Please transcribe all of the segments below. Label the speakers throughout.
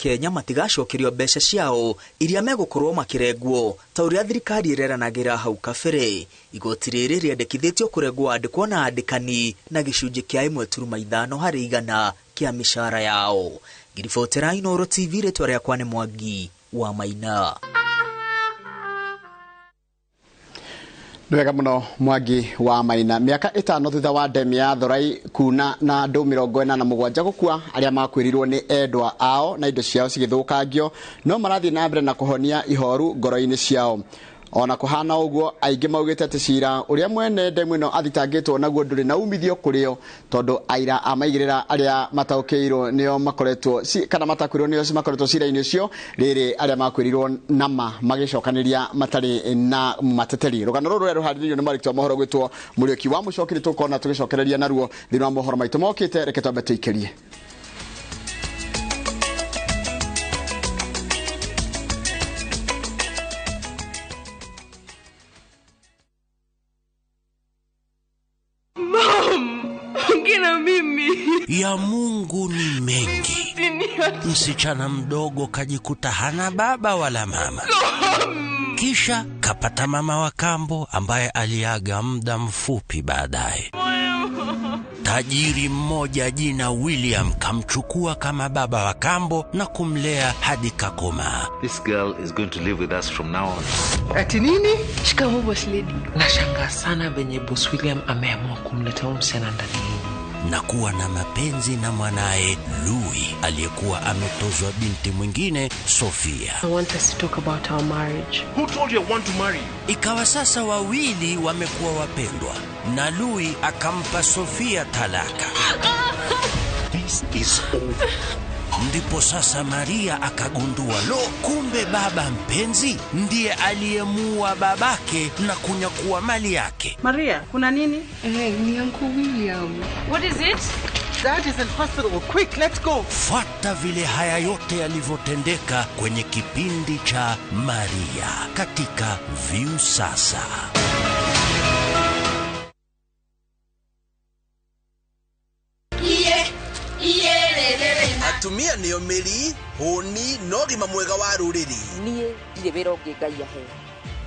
Speaker 1: Kenya matigacokerio mbeca ciao iria megũkorwo makĩrengwo ta ũrĩa thirikari ĩreranagĩra hau kabere. Igoti rĩrĩ rĩendekithĩtio kũrengwo andĩkwo na andĩkani na gĩcunjĩ kĩa 1.5 harĩ igana kĩa mĩcara yao. Ngiribotera Inooro TV, rĩtwa rĩakwa nĩ Mwangi wa Maina.
Speaker 2: Nĩ wega mũno Mwangi wa Maina. Mĩaka 5 thutha wa ndemu ya Thorai kuna na andũ 47 gũkua arĩa makuĩrirwo nĩ endwa ao na indo ciao cigĩthũkangio no marathiĩ na mbere na kũhonia ihoru ngoro-inĩ ciao. Ona kũhana ũguo aingĩ maugĩte atĩ cira ũrĩa mwene ndemu ĩno athitangĩtwo naguo ndũrĩ na umithio kũrĩ o tondũ aira a maigĩrĩra arĩa mataũkĩirwo nĩo makoretwo kana matakwĩrwo nĩo makoretwo cira-inĩ ũcio rĩrĩ arĩa makwĩrirwo nama magĩcokanĩria matarĩ na mateteri. Rũgano rũrũ rũrĩa rũharĩrĩirio nĩ mwandĩki wa mohoro gwĩtwo Mũriũki wa Mũcoki nĩ tũkona tũgĩcokereria naruo thĩinĩ wa mohoro maitũ mokĩte. Reke twambe tũikĩrie.
Speaker 3: Ya Mungu ni mengi. Msichana mdogo kajikuta hana baba wala mama. Kisha kapata mama wa kambo ambaye aliaga muda mfupi baadaye. Tajiri mmoja jina William kamchukua kama baba wa kambo na kumlea hadi kakomaa.
Speaker 4: This girl is going to live with us from now on.
Speaker 5: Ati nini?
Speaker 6: Shikamoo boss lady.
Speaker 5: Nashangaa sana venye boss William ameamua kumleta huyu msichana ndani
Speaker 3: na kuwa na mapenzi na mwanae Louis aliyekuwa ametozwa binti mwingine Sofia.
Speaker 6: I want us to talk about our marriage.
Speaker 7: Who told you I want to marry you?
Speaker 3: Ikawa sasa wawili wamekuwa wapendwa na Louis akampa Sofia talaka.
Speaker 7: This is over.
Speaker 3: Ndipo sasa Maria akagundua lo, kumbe baba mpenzi ndiye aliyemuua babake na kunyakua mali yake.
Speaker 8: Maria, kuna nini?
Speaker 6: Ni Uncle William.
Speaker 8: What is it?
Speaker 5: Dad is in hospital. Quick, let's go.
Speaker 3: Fuata vile haya yote yalivyotendeka kwenye kipindi cha Maria katika Viusasa.
Speaker 9: Atumia nĩo mĩri hũni na ũgima mwega wa rũrĩrĩ.
Speaker 10: Niĩ ndirĩ wĩra ũngĩ Ngai ahe.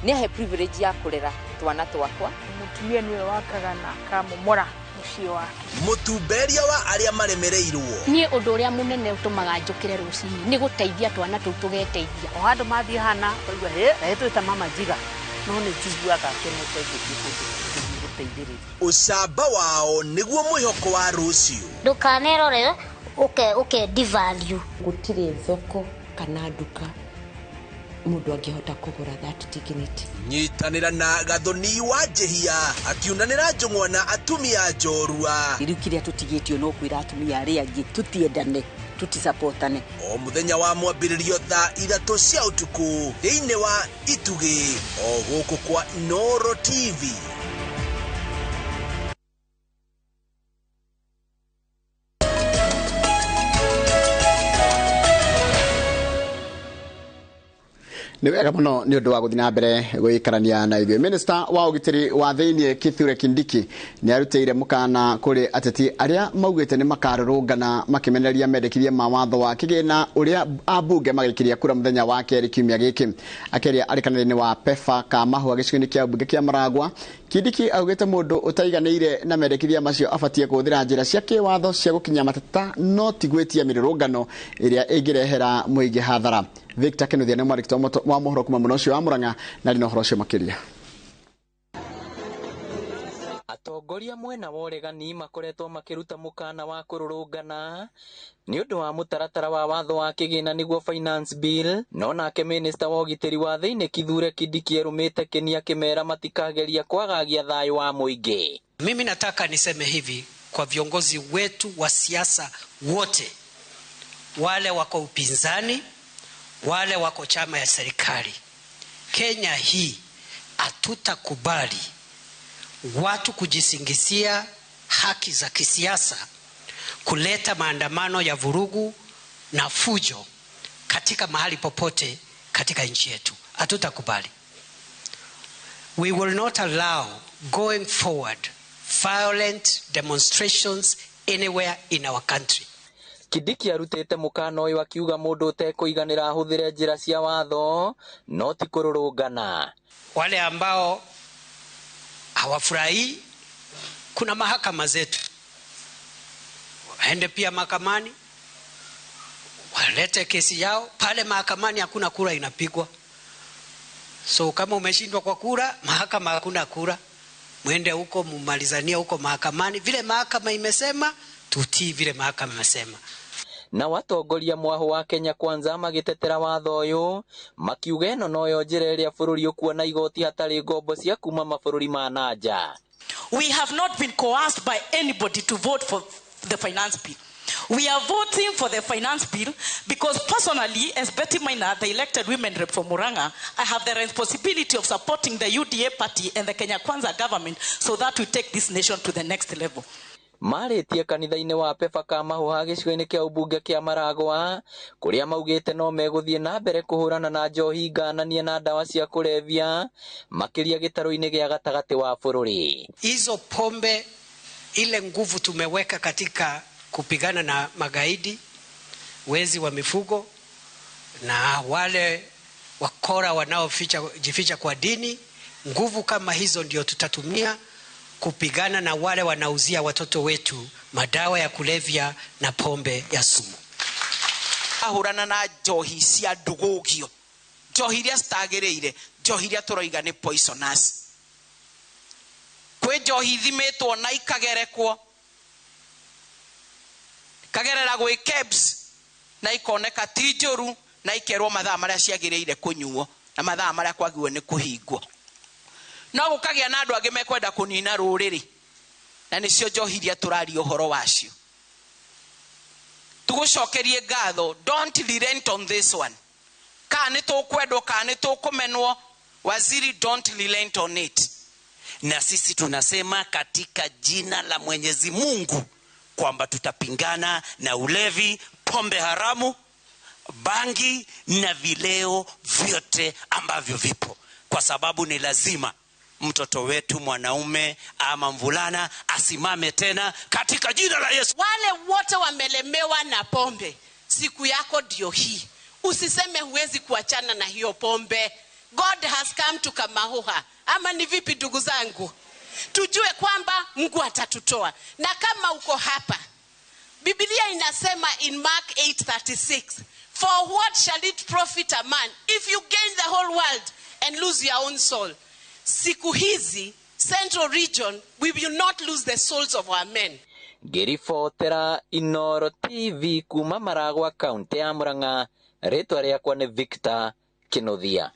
Speaker 10: Nĩ ahe privilege ya kũrera twana twakwa.
Speaker 11: Mũtumia nĩwe wakaga na akamomora mũciĩ wake.
Speaker 9: Mũtumberia wa arĩa maremereirwo.
Speaker 12: Niĩ ũndũ ũrĩa mũnene ũtũmaga njũkĩre rũcinĩ nĩ gũteithia twana tũu tũgeteithia.
Speaker 13: O handũ mathiĩ hana ũkaigua hĩ na ĩtwĩta mama njiga no nĩ njiguaga kenete ngĩthiĩ kũndũ gũteithĩrĩria.
Speaker 9: Ũcamba wao nĩguo mwĩhoko wa rũciũ.
Speaker 14: Ndũkanerore uke devalue.
Speaker 15: Gũtirĩ thoko kana nduka mũndũ angĩhota kũgũra that dignity.
Speaker 9: Nyitanĩra na Gathoni wa Njĩhia akiunanĩra njũng'wa na atumia njorua.
Speaker 16: Rĩu kĩrĩa tũtigĩtio no kwĩra atumia arĩa angĩ tũtiendane, tũtisapotane.
Speaker 9: O mũthenya wa mwambĩrĩrio thaa 3 cia ũtukũ thĩinĩ wa Itugĩ o gũkũ kwa Inooro TV.
Speaker 2: Nĩ wega mũno nĩ ũndũ wa gũthiĩ na mbere gũikarania na ithuĩ. Minister wa ũgitĩri wa thĩinĩ Kithure Kindiki nĩ arutĩire mũkana kũrĩ ateti arĩa maugĩte nĩ makarũrũngana makĩmenereria mendekithia ma watho wa kĩgĩna ũrĩa ambunge magĩkiria kura mũthenya wa kerĩ kiumia gĩkĩ. Akĩaria arĩ kanitha-inĩ wa Pefa Kamahũa gĩcigo-inĩ kĩa mbunge kĩa Maragwa, Kindiki augĩte mũndũ ũtaiganĩire na mendekithia macio abatie kũhũthĩra njĩra cia kĩwatho cia gũkinya mateta no ti gwĩtia mĩrũrũngano ĩrĩa ĩngĩrehera mũingĩ hathara. Victor Kinuthia nĩ mwandĩki wa mohoro kuma mũno ũcio wa Murang'a na arĩ na ũhoro ũcio makĩria.
Speaker 17: Atongoria mwena wa ũregani makoretwo makĩruta mũkana wa kũrũrũngana nĩ ũndũ wa mũtaratara wa watho wa kĩgĩna nĩguo finance bill, no nake minister wa ũgitĩri wa thĩinĩ Kithure Kindiki erũmĩte kĩni akĩmera matikageria kwagagia thayũ wa mũingĩ.
Speaker 18: Mimi nataka niseme hivi kwa viongozi wetu wa siasa wote, wale wako upinzani, wale wako chama ya serikali, Kenya hii hatutakubali watu kujisingizia haki za kisiasa kuleta maandamano ya vurugu na fujo katika mahali popote katika nchi yetu. Hatutakubali. We will not allow going forward violent demonstrations anywhere in our country.
Speaker 17: Kindiki arutĩte mũkana ũyũ akiuga mũndũ ũtekũiganĩra ahũthĩre njĩra cia watho no ti kũrũrũngana.
Speaker 18: Wale ambao hawafurahii, kuna mahakama zetu, waende pia mahakamani walete kesi yao pale mahakamani. Hakuna kura inapigwa, so kama umeshindwa kwa kura, mahakama hakuna kura, mwende huko mumalizanie huko mahakamani. Vile mahakama imesema, tutii vile mahakama imesema.
Speaker 17: Na watongoria mwahu wa Kenya Kwanza magĩtetera watho ũyũ makiuga ĩno noyo njĩra ĩrĩa bũrũri ũkuona igoti hatarĩ ngombo cia kuma mabũrũri ma na nja.
Speaker 8: We have not been coerced by anybody to vote for the finance bill. We are voting for the finance bill because personally, as Betty Maina, the elected women rep for Murang'a, I have the responsibility of supporting the UDA party and the Kenya Kwanza government so that we take this nation to the next level.
Speaker 17: Marĩtie kanitha-inĩ wa Pefa Kamahuha gĩcigo-inĩ kĩa ũmbunge kĩa Maragwa kũrĩa maugĩte no megũthiĩ na mbere kũhũrana na njohi ngananie na ndawa cia kũrebia makĩria gĩtarũ-inĩ gĩa gatagatĩ wa bũrũri.
Speaker 18: Hizo pombe, ile nguvu tumeweka katika kupigana na magaidi, wezi wa mifugo na wale wakora wanaojificha kwa dini, nguvu kama hizo ndio tutatumia kupigana na wale wanauzia watoto wetu madawa ya kulevya na pombe ya sumu.
Speaker 5: Ahurana na njohi cia ndugugio, njohi iria citagĩrĩire, njohi iria tũroiga nĩ poisonous. Kwĩ njohi ithimĩtwo na ikagerekwo, ikagerera gwĩ KEBS na ikoneka ti njũru na ikerwo mathaa marĩa ciagĩrĩire kũnyuo na mathaa marĩa kwagĩrĩirwo nĩ kũhingwo. No gũkagĩa na andũ angĩ mekwenda kũnina rũrĩrĩ na nĩcio njohi iria tũraria ũhoro wacio. Tũgũcokerie ngatho, don't relent on this one. Kana nĩ tũkwendwo kana nĩ tũkũmenwo, waziri, don't relent on it.
Speaker 3: Na sisi tunasema katika jina la Mwenyezi Mungu kwamba tutapingana na ulevi, pombe haramu, bangi na vileo vyote ambavyo vipo, kwa sababu ni lazima mtoto wetu mwanaume ama mvulana asimame tena katika jina la Yesu.
Speaker 19: Wale wote wamelemewa na pombe, siku yako ndio hii. Usiseme huwezi kuachana na hiyo pombe. God has come to Kamahuha. Ama ni vipi ndugu zangu? Tujue kwamba Mungu atatutoa. Na kama uko hapa, Biblia inasema in Mark 8:36, for what shall it profit a man if you gain the whole world and lose your own soul? Siku hizi, Central Region, we will not lose the souls of our men.
Speaker 17: Ngĩribotera Inooro TV kuma Maragwa, kaunti ya Murang'a, rĩtwa rĩakwa nĩ Victor Kinuthia.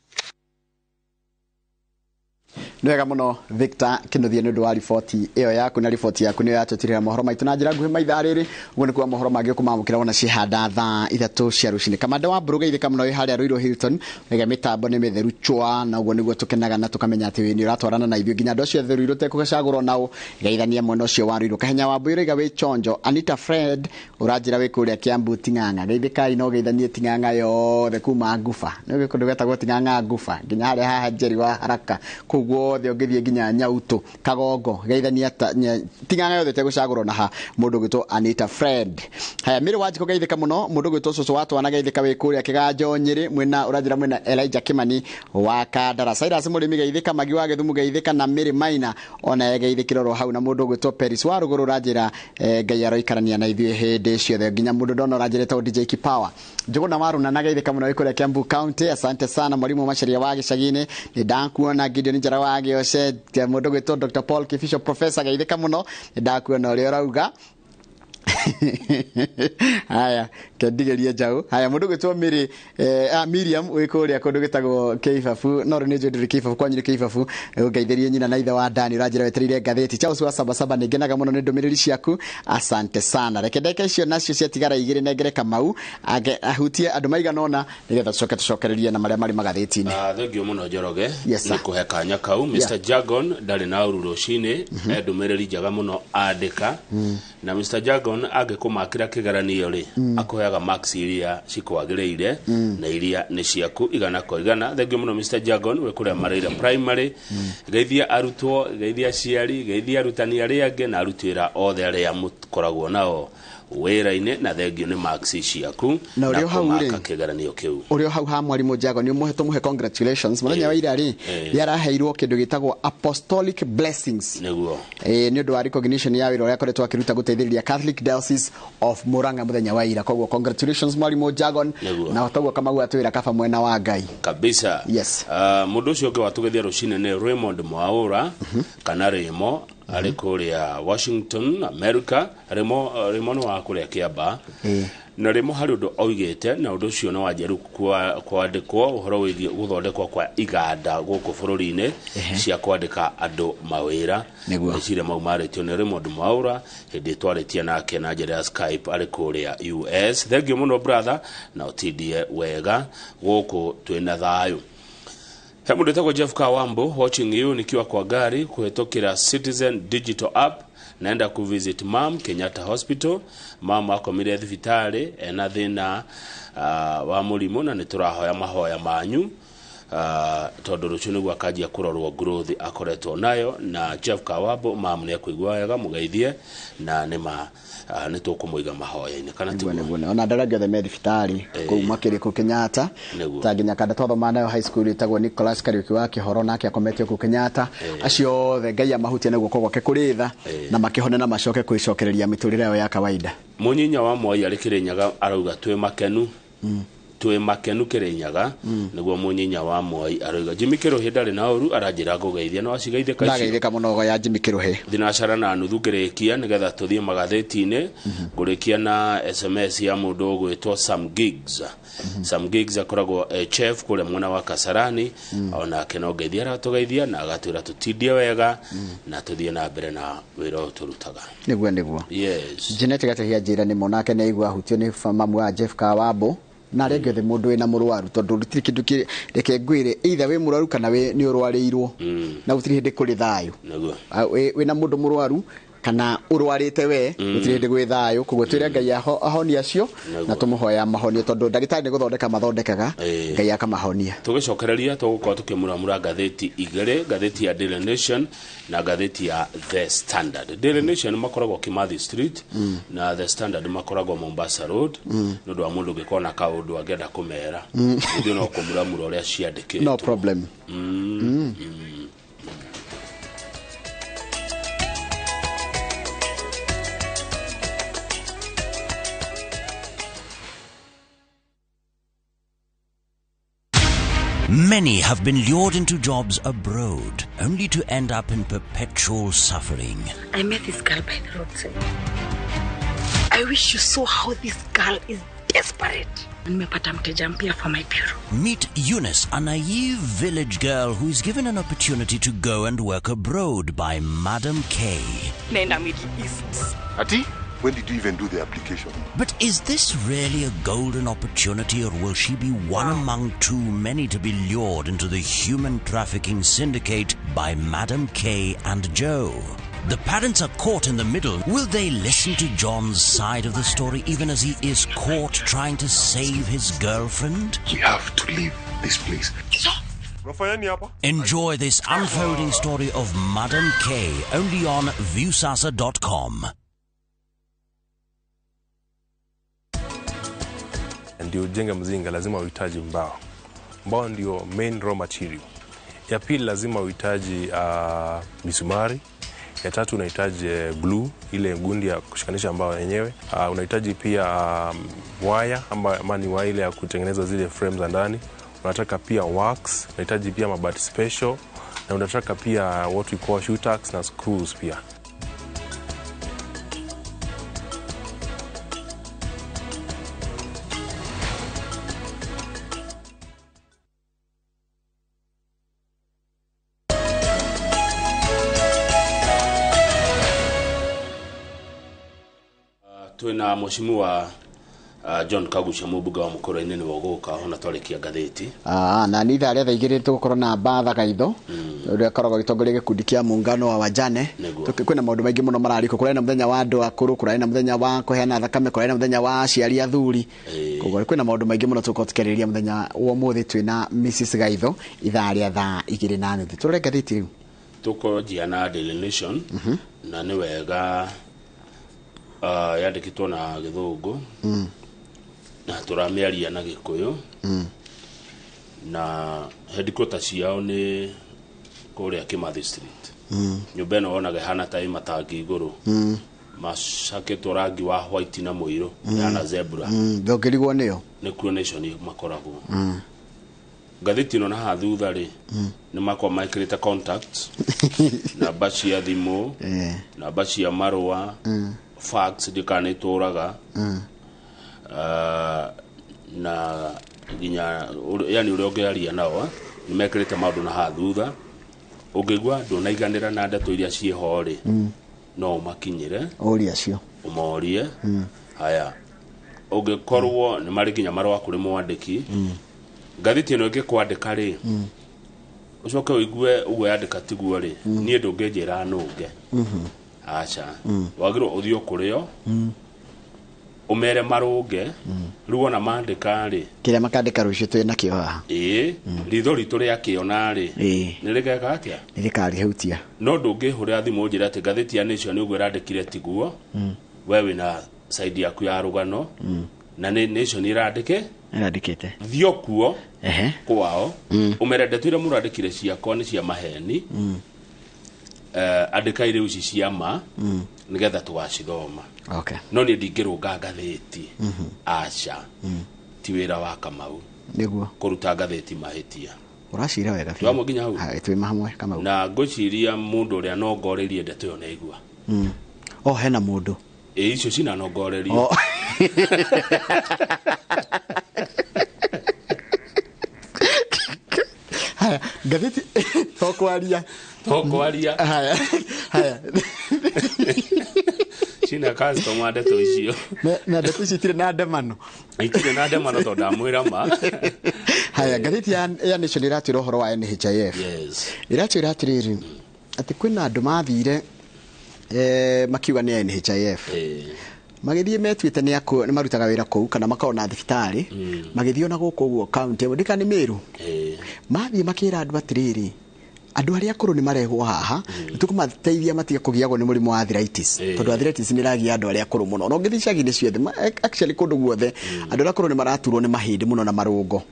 Speaker 2: Nĩ wega mũno Victor Kinuthia nĩ ũndũ wa riboti ĩyo yaku, na riboti yaku nĩyo yatũtirĩra mohoro maitũ na njĩra nguhĩ maithaa rĩrĩ. Ũguo nĩ kuga mohoro mangĩ ũkũmamũkĩra wona cihanda thaa 3 cia rũcinĩ. Kamanda wa Mbũrũge ithĩka mũno wĩ harĩa Ruiru Hilton, rĩga mĩtambo nĩ mĩtheru chwa, na ũguo nĩguo tũkenaga na tũkamenya atĩ nĩ ũratwarana na ithuĩ nginya andũ acio othe Ruiru tekũgacagũrwo nao geithania mwena ũcio wa Ruiru. Kahenya wa Mbũi rĩga wĩ chonjo. Anita Fred ũranjĩra wĩ kũrĩa Kiambu Ting'ang'a, geithĩkai no geithanie Ting'ang'a yothe kuma Nguba, nĩ kũndũ gwetagwo Ting'ang'a Nguba nginya harĩa haha Njeri wa Haraka kũu guothe ũngĩthiĩ nginya Nyautu Kagongo, geithania Ting'ang'a yothe tegũcagũrwo na ha mũndũ ũgwĩtwo Anita Fred. Haya, Mĩrĩ wa Njikũ geithĩka mũno mũndũ ũgwĩtwo Cũcũ wa Twana geithĩka wĩ kũrĩa Kĩganjo Nyĩrĩ, mwena ũranjĩra mwena Elijah Kimani wa Kandara. Cyrus Mũrĩmi geithĩka, Magi wa Gĩthumu geithĩka, na Mĩrĩ Maina ona geithĩkĩra oro hau, na mũndũ ũgwĩtwo Peris wa Rũgũrũ ũranjĩra Ngai aroikarania na ithuĩ hĩndĩ ciothe nginya mũndũ ndona ũranjĩra etagwo DJ Kipawa. Njũgũna wa Rũnana geithĩka mũno wĩ kũrĩa Kiambu County, asante sana. Mwalimu Macharia wa gĩcagi-inĩ nĩ ndakuona. Gideon Njara wa Gĩoce, mũndũ ũgwĩtwo Dr. Paul Kibisho Professor geithĩka mũno, nĩ ndakuona ũrĩa ũrauga. Haya, kendigerie njau. Haya, mũndũ ũgwĩtwo Miri Miriam wĩ kũrĩa kũndũ gĩtagwo Kĩibabu, no rĩu nĩ njũĩ ndũrĩ Kĩibabu, kwanyu nĩ Kĩibabu. Ũngeithĩrie nyina na ithe wa Dani, ũranjĩra wetereire ngathĩti. Charles wa Sabasaba, nĩ ngenaga mũno nĩ ndũmĩrĩri ciaku, asante sana. Reke ndagĩka icio nacio ciatigara igĩrĩ nengere Kamau ahutie andũ maigana ũna nĩgetha tũcoke tũcokererie na marĩa marĩ magathĩti-inĩ.
Speaker 20: Thengio mũno Njoroge
Speaker 2: Yes, sir.
Speaker 20: nĩ kũhe kanya kau. Mr. Jagon ndarĩ na ũru rũcinĩ, ndũmĩrĩri njega mũno andĩka. Na Mr. Jagon angĩkũmakĩra kĩgeranio rĩ, akũheaga marks iria cikwagĩrĩire na iria nĩ ciaku 100 kwa 100. Thengio mũno Mr. Jagon wĩ kũrĩa Mareira Primary. Geithia arutwo, geithia aciari, geithia arutani arĩa angĩ na aruti wĩra othe arĩa mũkoragwo nao Wĩra-inĩ na thengio nĩ marks ciaku.
Speaker 2: Na ũrĩ o hau rĩ,
Speaker 20: kũmaka kĩgeranio kĩu.
Speaker 2: Ũrĩ o hau ha mwarimũ Jago nĩ ũmũhe tũmũhe congratulations mũthenya wa ira rĩ, nĩ araheirwo kĩndũ gĩtagwo apostolic blessings.
Speaker 20: Nĩguo.
Speaker 2: Nĩ ũndũ wa recognition ya wĩra ũrĩa akoretwo akĩruta gũteithĩrĩria Catholic Diocese of Murang'a mũthenya wa ira. Koguo congratulations mwarimũ Jagon.
Speaker 20: Nĩguo.
Speaker 2: Na toguo Kamau atwĩra kaba mwena wa Ngai
Speaker 20: kabisa.
Speaker 2: Yes.
Speaker 20: Mũndũ ũcio ũngĩ watũgeithia rũcinĩ nĩ Raymond Mwaũra, kana Remo, arĩ kũrĩa Washington, America. Remo, Remo nĩ wa kũrĩa Kĩamba. Na Remo harĩ ũndũ oigĩte, na ũndũ ũcio nĩ wanjia kwandĩkwo ũhoro wĩgiĩ gũthondekwo kwa iganda gũkũ bũrũri-inĩ cia kwandĩka andũ mawĩra.
Speaker 2: Nĩguo.
Speaker 20: Meciria mau marĩtio nĩ Raymond Mwaũra hĩndĩ twarĩtie nake na njĩra ya Skype arĩ kũrĩa US. Thengiũ mũno brother, na ũtindie wega gũkũ twĩna thayũ. He mũndũ wĩtagwo Jeff Kawambo, watching you nikiwa kwa gari kuhetũkĩra Citizen Digital App, naenda kuvisit mam Kenyatta Hospital. Mam akomire thibitarĩ ena thĩna wa mũrimũ, na nĩ tũrahoya mahoya manyu tondũ rũciũ nĩguo akanjia kũrorwo growth akoretwo nayo. Na Jeff Kawambo, mam nĩ akũigua wega, mũgeithie, na nĩ ma nĩ tũkũmũiga mahoya-inĩ, kana
Speaker 2: Nĩguo.
Speaker 20: tiguo?
Speaker 2: Nĩguo, ona andũ arĩa angĩ othe me thibitarĩ kũu makĩrĩ kũu Kenyatta.
Speaker 20: Nĩguo.
Speaker 2: Ta nginya kanda twathoma nayo high school ĩtagwo Nicholas Kariuki wa Kĩhoro, nake akometio kũu Kenyatta. Acio othe Ngai amahutie na guoko gwake kũrĩ tha, na makĩhone na macoke kwĩcokereria mĩtũrĩre yao ya kawaida.
Speaker 20: Mũnyinya wa Moi arĩ Kĩrĩnyaga arauga twĩ makenu, twĩ makenu Kĩrĩnyaga. Nĩguo mũnyinya wa Moi arauga. Jimmy Kĩrũhĩ ndarĩ na ũru, aranjĩra ngũgeithia no acigeithĩka icio.
Speaker 2: Ndageithĩka mũno ya Jimmy Kĩrũhĩ.
Speaker 20: Thinacara na nuthu ngĩrĩkia, nĩgetha tũthiĩ magathĩti-inĩ. Ngũrĩkia na SMS ya mũndũ ũgwĩtwo Sam Giggs. Sam Giggs akoragwo e chef kũrĩa mwena wa Kasarani. Onake no ngeithia aratũgeithia na agatwĩra tũtindie wega na tũthiĩ na mbere na wĩra ũyũ tũrutaga.
Speaker 2: Nĩguo.
Speaker 20: Yes.
Speaker 2: Janet Gatehia njĩra nĩ monake nĩ aigua ahutio nĩ mamu wa Jeff Kawambo na arĩa angĩ othe mũndũ wĩna mũrwaru, tondũ gũtirĩ kĩndũ reke ngwĩre, either wĩ mũrwaru kana wĩ nĩ ũrwarĩirwo, na gũtirĩ hĩndĩ kũrĩ thayũ.
Speaker 20: Nĩguo.
Speaker 2: Wĩna mũndũ mũrwaru kana ũrwarĩte we, gũtirĩ hĩndĩ gwĩ thayũ. Koguo twĩre Ngai ahonie acio, na tũmũhoya mahonio, tondũ ndagĩtarĩ nĩ gũthondeka mathondekaga, Ngai akamahonia.
Speaker 20: Tũgĩcokereria tũgũkorwo tũkĩmuramura ngathĩti igĩrĩ, ngathĩti ya Daily Nation na ngathĩti ya The Standard. Daily Nation makoragwo Kimathi Street, na The Standard makoragwo Mombasa Road. Nĩ ũndũ wa mũndũ ũngĩkorwo na kaũndũ angĩenda kũmera, ithuĩ no kũmuramura ũrĩa ciandĩkĩtwo.
Speaker 2: No problem.
Speaker 3: Many have been lured into jobs abroad, only to end up in perpetual suffering.
Speaker 6: I met this girl by the roadside. I wish you saw how this girl is desperate. Nimepata mteja mpya for my bureau.
Speaker 3: Meet Eunice, a naive village girl who is given an opportunity to go and work abroad by Madam K.
Speaker 6: Naenda Middle East.
Speaker 7: Ati, when did you even do the application?
Speaker 3: But is this really a golden opportunity, or will she be one among too many to be lured into the human trafficking syndicate by Madam K and Joe? The parents are caught in the middle. Will they listen to John's side of the story even as he is caught trying to save his girlfriend?
Speaker 7: We have to leave this place. Unafanya nini hapa?
Speaker 3: Enjoy this unfolding story of Madam K only on Viusasa.com.
Speaker 21: Ndio ujenge mzinga lazima uhitaji mbao. Mbao ndio main raw material. Ya pili lazima uhitaji misumari. Ya tatu unahitaji glue, ile gundi ya kushikanisha mbao yenyewe. Unahitaji pia waya ama ni waya ile ya kutengeneza zile frames za ndani. Unataka pia wax, unahitaji pia mabati special, na unataka pia what we call shoe tacks na screws pia.
Speaker 20: Twina mheshimiwa John Kaguchia, mũmbunge wa Mũkũrwe-inĩ, nĩwe ũgũka ona twarĩkia ngathĩti.
Speaker 2: Na nĩ ithaa rĩa thaa igĩrĩ tũgũkorwo na Mbatha Gaitho, ũrĩa akoragwo agĩtongoria gĩkundi kĩa muungano wa wajane. Kwĩna maũndũ maingĩ mũno mararĩkwo, kũrarĩ na mũthenya wa andũ akũrũ, kũrarĩ na mũthenya wa kũheana thakame, kũrarĩ na mũthenya wa aciari athuri. Koguo kwĩna maũndũ maingĩ mũno tũgũkorwo tũkĩarĩrĩria mũthenya wa ũmũthĩ twĩna Mrs Gaitho ithaa rĩa thaa igĩrĩ na nuthu. Tũrore ngathĩti rĩu.
Speaker 20: Tũkwanjia na Daily Nation, na nĩ wega Yandĩkĩtwo na Gĩthũngũ na tũramĩaria na Gĩkũyũ na headquarter ciao nĩ kũrĩa Kimathi Street. Nyũmba ĩno wonaga ĩhana ta ĩ matangi igũrũ macakĩtwo rangi wa white na mũirũ, ĩhana zebra.
Speaker 2: Ndũngĩrigwo nĩyo.
Speaker 20: Nĩkuo Nation makoragwo. Ngathĩti ĩno na haha thutha rĩ, nĩ makoragwo mekĩrĩte contacts, namba cia thimũ, namba cia marũa, fax ndikanĩtũraga, na nginya yani ũrĩa ũngĩaria nao, nĩ mekĩrĩte maũndũ na haha thutha. Ũngĩigua ndũnaiganĩra na ndeto iria ciĩho rĩ, no ũmakinyĩre,
Speaker 2: ũrie acio,
Speaker 20: ũmorie. Haya, ũngĩkorwo nĩ marĩ nginya marũa kũrĩ mwandĩki. Ngathĩti ĩno ĩngĩkwandĩka rĩ, ũcoke ũigue ũguo yandĩka tiguo rĩ, niĩ ndũngĩnjĩra nũnge, aca. Wagĩrĩirwo ũthiĩ o kũrĩo, ũmere marũnge. Rĩu wona mandĩka rĩ,
Speaker 2: kĩrĩa makandĩka rũciũ twĩ nakĩo haha.
Speaker 20: Ĩĩ, ritho ritũ rĩakĩona rĩ, nĩ rĩgeka atĩa?
Speaker 2: Nĩ rĩkarĩhutia.
Speaker 20: No ndũngĩhũrĩra thimũ ũnjĩre atĩ ngathĩti ya Nation ũguo ĩrandĩkire tiguo. We wĩna side yaku ya rũgano na nĩ Nation ĩrandĩke
Speaker 2: ĩrandĩkĩte.
Speaker 20: Thiĩ o kuo kwao, ũmere ndeto iria mũrandĩkire ciakwa nĩ cia maheni. Andĩkai rĩu ici cia ma nĩgetha tũgacithoma. No niĩ ndingĩrũnga ngathĩti, aca. Ti wĩra wa Kamau
Speaker 2: nĩguo
Speaker 20: kũruta ngathĩti mahĩtia.
Speaker 2: Ũracira wega.
Speaker 20: Twĩ hamwe nginya hau?
Speaker 2: Hai, twĩ hamwe, Kamau.
Speaker 20: Na ngwĩciria mũndũ ũrĩa nongoreirie ndeto ĩyo nĩaigua.
Speaker 2: Oh, hena mũndũ.
Speaker 20: Ĩ, icio cinanongorerio.
Speaker 2: Oh. Haya, ngathĩti to kwaria.
Speaker 20: To kwaria.
Speaker 2: Haya, haya.
Speaker 20: Cina customer ndeto icio.
Speaker 2: Na ndeto icio itirĩ na ndemano.
Speaker 20: Itirĩ na ndemano tondũ ndamwĩra ma.
Speaker 2: Haya, ngathĩti ya Nation ĩratwĩra ũhoro wa NHIF. Ĩratwĩra atĩrĩrĩ, atĩ kwĩna andũ mathire, makiuga nĩ NHIF. Magĩthiĩ metuĩte nĩ marutaga wĩra kũu kana makoragwo na thibitarĩ. Magĩthiĩ ona gũkũ ũguo county, ndika nĩ Meru. Mathiĩ makĩra andũ atĩrĩrĩ, andũ arĩa akũrũ nĩ marehwo haha, nĩtũkũmateithia matige kũgiagwo nĩ mũrimũ wa arthritis. Tondũ arthritis nĩ ĩragia andũ arĩa akũrũ mũno. Na ũngĩthiĩ icagi-inĩ ciothe, actually kũndũ guothe, andũ arĩa akũrũ nĩ maraturwo nĩ mahĩndĩ mũno na marũngo.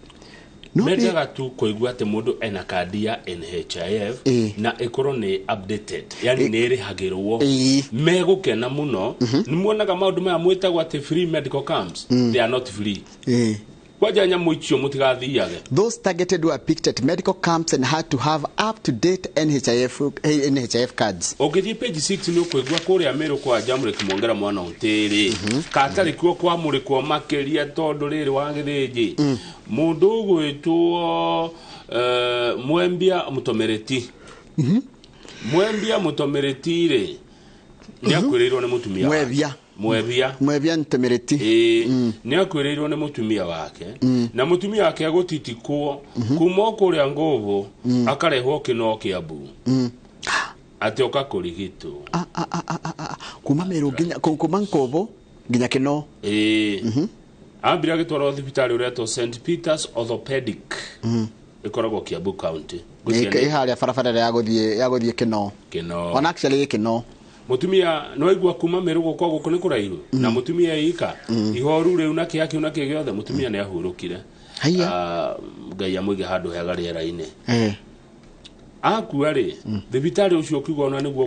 Speaker 2: No
Speaker 20: mendaga tu kũigua atĩ mũndũ ena kandi ya NHIF na ĩkorwo nĩ updated, yani nĩ ĩrĩhagĩrwo. Megũkena mũno. Nĩ muonaga maũndũ maya mwĩtagwo atĩ free medical camps. They are not free. Kwanja nyamũ icio mũtigathiage.
Speaker 2: Those targeted were picked at medical camps and had to have up-to-date NHIF cards.
Speaker 20: Ũngĩthiĩ page 6 nĩ ũkũigua kũrĩa Meru kwa Jamhuri Mwongera mwana ũtĩrĩ. Katarĩ kuo kwamũrĩkwo makĩria tondũ rĩrĩ wa Gĩthĩnji. Mũndũ ũgwĩtwo, Mwembia Mũtomereti. Mwembia Mũtomereti rĩ, nĩ akuĩrĩirwo nĩ mũtumia wake.
Speaker 2: Mwebia.
Speaker 20: Mwebia.
Speaker 2: Mwebia Mũtomereti.
Speaker 20: Nĩ akuĩrĩirwo nĩ mũtumia wake. Na mũtumia wake agũtitikwo kuma o kũrĩa Ngũbũ, akarehwo Kĩnoo Kĩambu. Atĩ oka kũrigitwo.
Speaker 2: Kuma Meru nginya, kuma Ngũbũ nginya Kĩnoo.
Speaker 20: Ambire agĩtwarwo thibitarĩ ũretwo St Peter's Orthopedic. Ĩkoragwo Kiambu County.
Speaker 2: Ĩ harĩa barabara ĩrĩa ya gũthiĩ Kĩnoo.
Speaker 20: Kĩnoo.
Speaker 2: Ona actually ĩ Kĩnoo.
Speaker 20: Mũtumia nĩ waigua kuma Meru gũka gũkũ nĩ kũraihu. Na mũtumia ika ihoru rĩu na kĩha kĩu na kĩ gĩothe, mũtumia nĩ ahurũkire.
Speaker 2: Haiya.
Speaker 20: Ngai amũige handũ hega rĩera-inĩ. Akua rĩ, thibitarĩ ũcio ũkiuga ona nĩguo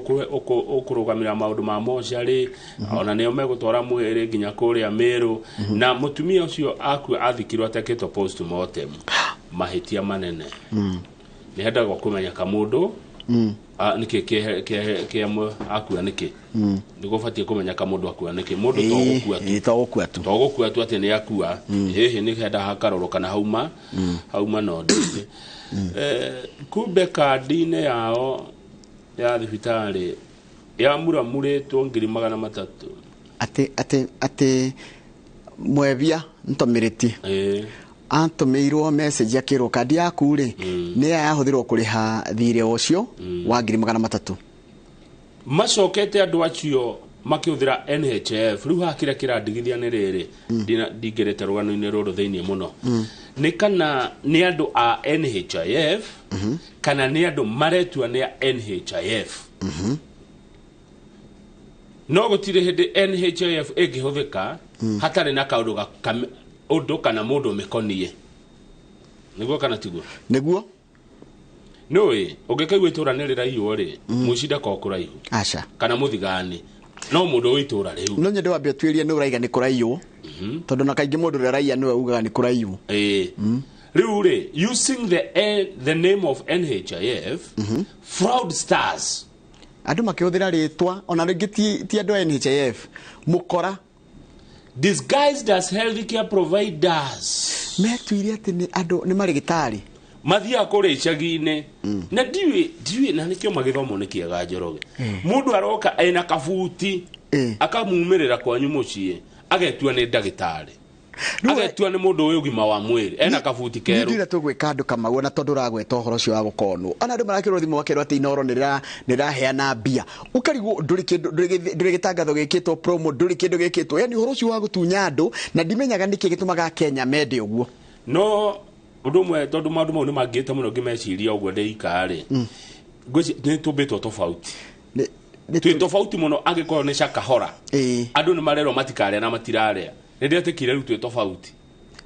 Speaker 20: ũkũrũgamĩrĩra maũndũ ma mocarĩ, ona nĩo megũtwara mwĩrĩ nginya kũrĩa Meru. Na mũtumia ũcio akua athikirwo atekĩtwo postmortem. Mahĩtia manene. Nĩ hendagwo kũmenya kamũndũ, nĩkĩ kĩamwe akua nĩkĩ. Nĩguo ũbatiĩ kũmenya kamũndũ akua nĩkĩ. Mũndũ to gũkua tu.
Speaker 2: To gũkua tu.
Speaker 20: To gũkua tu atĩ nĩ akua. Hihi nĩ henda hakarorwo kana hauma na ũndũ ũngĩ. Kumbe kandi-inĩ yao ya thibitarĩ yamuramurĩtwo ngiri magana matatũ.
Speaker 2: Atĩ Mwebia Ntomiriti. Atũmĩirwo message akĩrwo kandi yaku rĩ, nĩ yahũthĩrwo kũrĩha thirĩ ũcio wa ngiri magana matatũ.
Speaker 20: Macokete andũ acio makĩhũthĩra NHIF. Rĩu haha kĩrĩa kĩrandigithia nĩ rĩrĩ, ndingĩrĩte rũgano-inĩ rũrũ thĩinĩ mũno. Nĩ kana nĩ andũ a NHIF, kana nĩ andũ maretua nĩ a NHIF. No gũtirĩ hĩndĩ NHIF ĩngĩhũthĩka hatarĩ na kaũndũ ũndũ kana mũndũ mĩkonie. Nĩguo kana tiguo?
Speaker 2: Nĩguo.
Speaker 20: Nĩũĩ ũngĩkaigua itũra nĩ rĩraiywo rĩ, mũici ndakoragwo kũraihu.
Speaker 2: Aca.
Speaker 20: Kana mũthigani. No mũndũ wĩ itũra rĩu.
Speaker 2: No nyende wambe ũtuĩrie nĩ ũraiga nĩ kũraiywo. Tondũ na kaingĩ mũndũ ũrĩa ũraiya nĩwe ugaga nĩ kũraiywo.
Speaker 20: Ĩĩ. Rĩu rĩ, using the name of NHIF, fraudsters.
Speaker 2: Andũ makĩhũthĩra rĩtwa ona rĩngĩ ti andũ a NHIF, mũkora
Speaker 20: disguised as healthcare providers.
Speaker 2: Metuire atĩ nĩ andũ nĩ marĩgĩtarĩ.
Speaker 20: Mathiaga kũrĩa icagi-inĩ. Na ndiũĩ na nĩkĩo magĩthomo nĩ kĩega Njoroge. Mũndũ aroka ena kabuti akamumĩrĩra kwanyu mũciĩ agetua nĩ ndagĩtarĩ. Agetua nĩ mũndũ wĩ ũgima wa mwĩrĩ ena kabuti kerũ.
Speaker 2: Nĩ tũgwĩka andũ Kamau na tondũ ũragweta ũhoro ũcio wa gũkonwo. Ona andũ marakĩrwo thimũ makerwo atĩ Inooro nĩ rĩraheana mbia. Ũkarigwo ndũrĩ gĩtangatho gĩkĩtwo promo, ndũrĩ kĩndũ gĩkĩtwo. Yaani ũhoro ũcio wa gũtunya andũ na ndimenyaga nĩkĩ gĩtũmaga Kenya mende ũguo.
Speaker 20: No ũndũ ũmwe tondũ maũndũ mau nĩ mangĩte mũno ngĩmeciria ũguo ndĩika rĩ. Ngwĩciria nĩ tũmbĩtwo tofauti. Twĩ tofauti mũno angĩkorwo nĩ Shakahora. Andũ nĩ marerwo matikarĩa na matirarĩa. Nĩndetĩkire rĩu twĩ tofauti.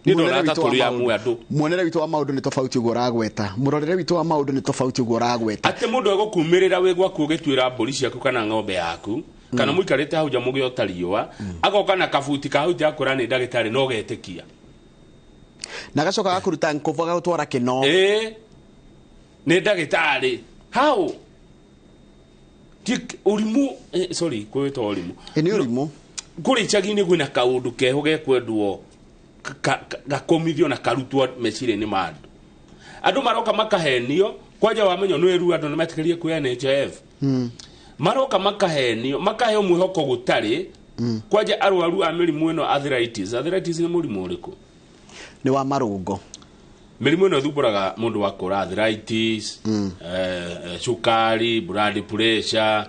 Speaker 20: Nĩ ndona ta tũrĩ amwe andũ.
Speaker 2: Muonere witũ wa maũndũ nĩ tofauti ũguo ũragweta. Mũrorere witũ wa maũndũ nĩ tofauti ũguo ũragweta.
Speaker 20: Atĩ mũndũ egũkumĩrĩra wĩ gwaku ũgĩtuĩra mbũri ciaku kana ng'ombe yaku, kana mũikarĩte hau nja mũgĩota riũa, agoka na kabuti ka hau nja akwĩra nĩ ndagĩtarĩ no ũgetĩkia.
Speaker 2: Na agacoka agakũruta nkovu agagũtwara kĩno.
Speaker 20: Ĩĩ. Nĩ ndagĩtarĩ. How? Ũrimũ, sorry, kwĩta ũrimũ.
Speaker 2: Nĩ ũrimũ.
Speaker 20: Kũrĩ icagi-inĩ kwĩna kaũndũ keho gekwendwo gakomithio na karutwo meciria-inĩ ma andũ. Andũ maroka makahenio, kwanja wamenyo nĩ wĩru andũ nĩmetĩkĩrie kwĩ NHIF. Maroka makahenio, makaheo mwĩhoko gũtarĩ, kwanja arwaru a mĩrimũ ĩno arthritis. Arthritis nĩ mũrimũ ũrĩkũ?
Speaker 2: Nĩ wa marũngo.
Speaker 20: Mĩrimũ ĩno ĩthumbũraga mũndũ wa kũra arthritis, cukari, blood pressure.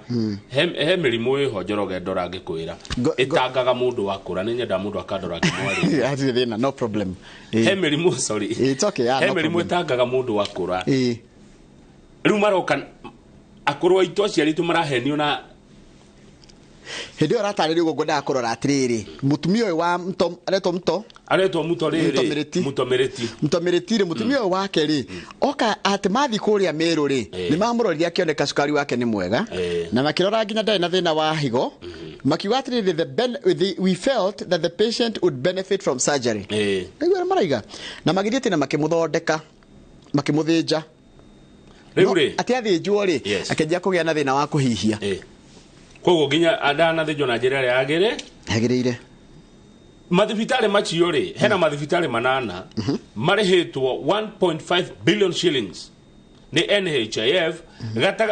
Speaker 20: He mĩrimũ ĩho Njoroge ndora ngĩkwĩra. Ĩtangaga mũndũ wa kũra, nĩ nyendaga mũndũ akandora ngĩmwarĩria.
Speaker 2: Hatirĩ thĩna, no problem.
Speaker 20: He mĩrimũ, sorry.
Speaker 2: It's okay, yeah,
Speaker 20: he
Speaker 2: no
Speaker 20: mĩrimũ
Speaker 2: problem.
Speaker 20: ĩtangaga mũndũ wa kũra. Rĩu maroka akũrũ aitũ aciari aitũ marahenio na
Speaker 2: hĩndĩ ĩyo ũratarĩria ũguo ngwendaga kũrora atĩrĩrĩ, mũtumia ũyũ wa aretwo Mto?
Speaker 20: Aretwo Muto rĩrĩ.
Speaker 2: Mutomĩrĩti.
Speaker 20: Mutomĩrĩti.
Speaker 2: Mutomĩrĩti rĩ, mũtumia ũyũ wake rĩ, oka atĩ mathiĩ kũrĩa Meru rĩ, nĩ mamũrorire akĩoneka cukari wake nĩ mwega, na makĩrora nginya ndarĩ na thĩna wa higo, makiuga atĩrĩrĩ, we felt that the patient would benefit from surgery. Nĩguo maraiga. Na magĩthiĩ atĩ na makĩmũthondeka, makĩmũthĩnja.
Speaker 20: Rĩu rĩ?
Speaker 2: Atĩ athĩnjwo rĩ, akĩanjia kũgĩa na thĩna wa kũhihia.
Speaker 20: Koguo nginya ndanathĩnjwo na njĩra ĩrĩa
Speaker 2: yagĩrĩire.
Speaker 20: Mathibitarĩ macio rĩ, hena mathibitarĩ manana marĩhĩtwo 1.5 billion shillings nĩ NHIF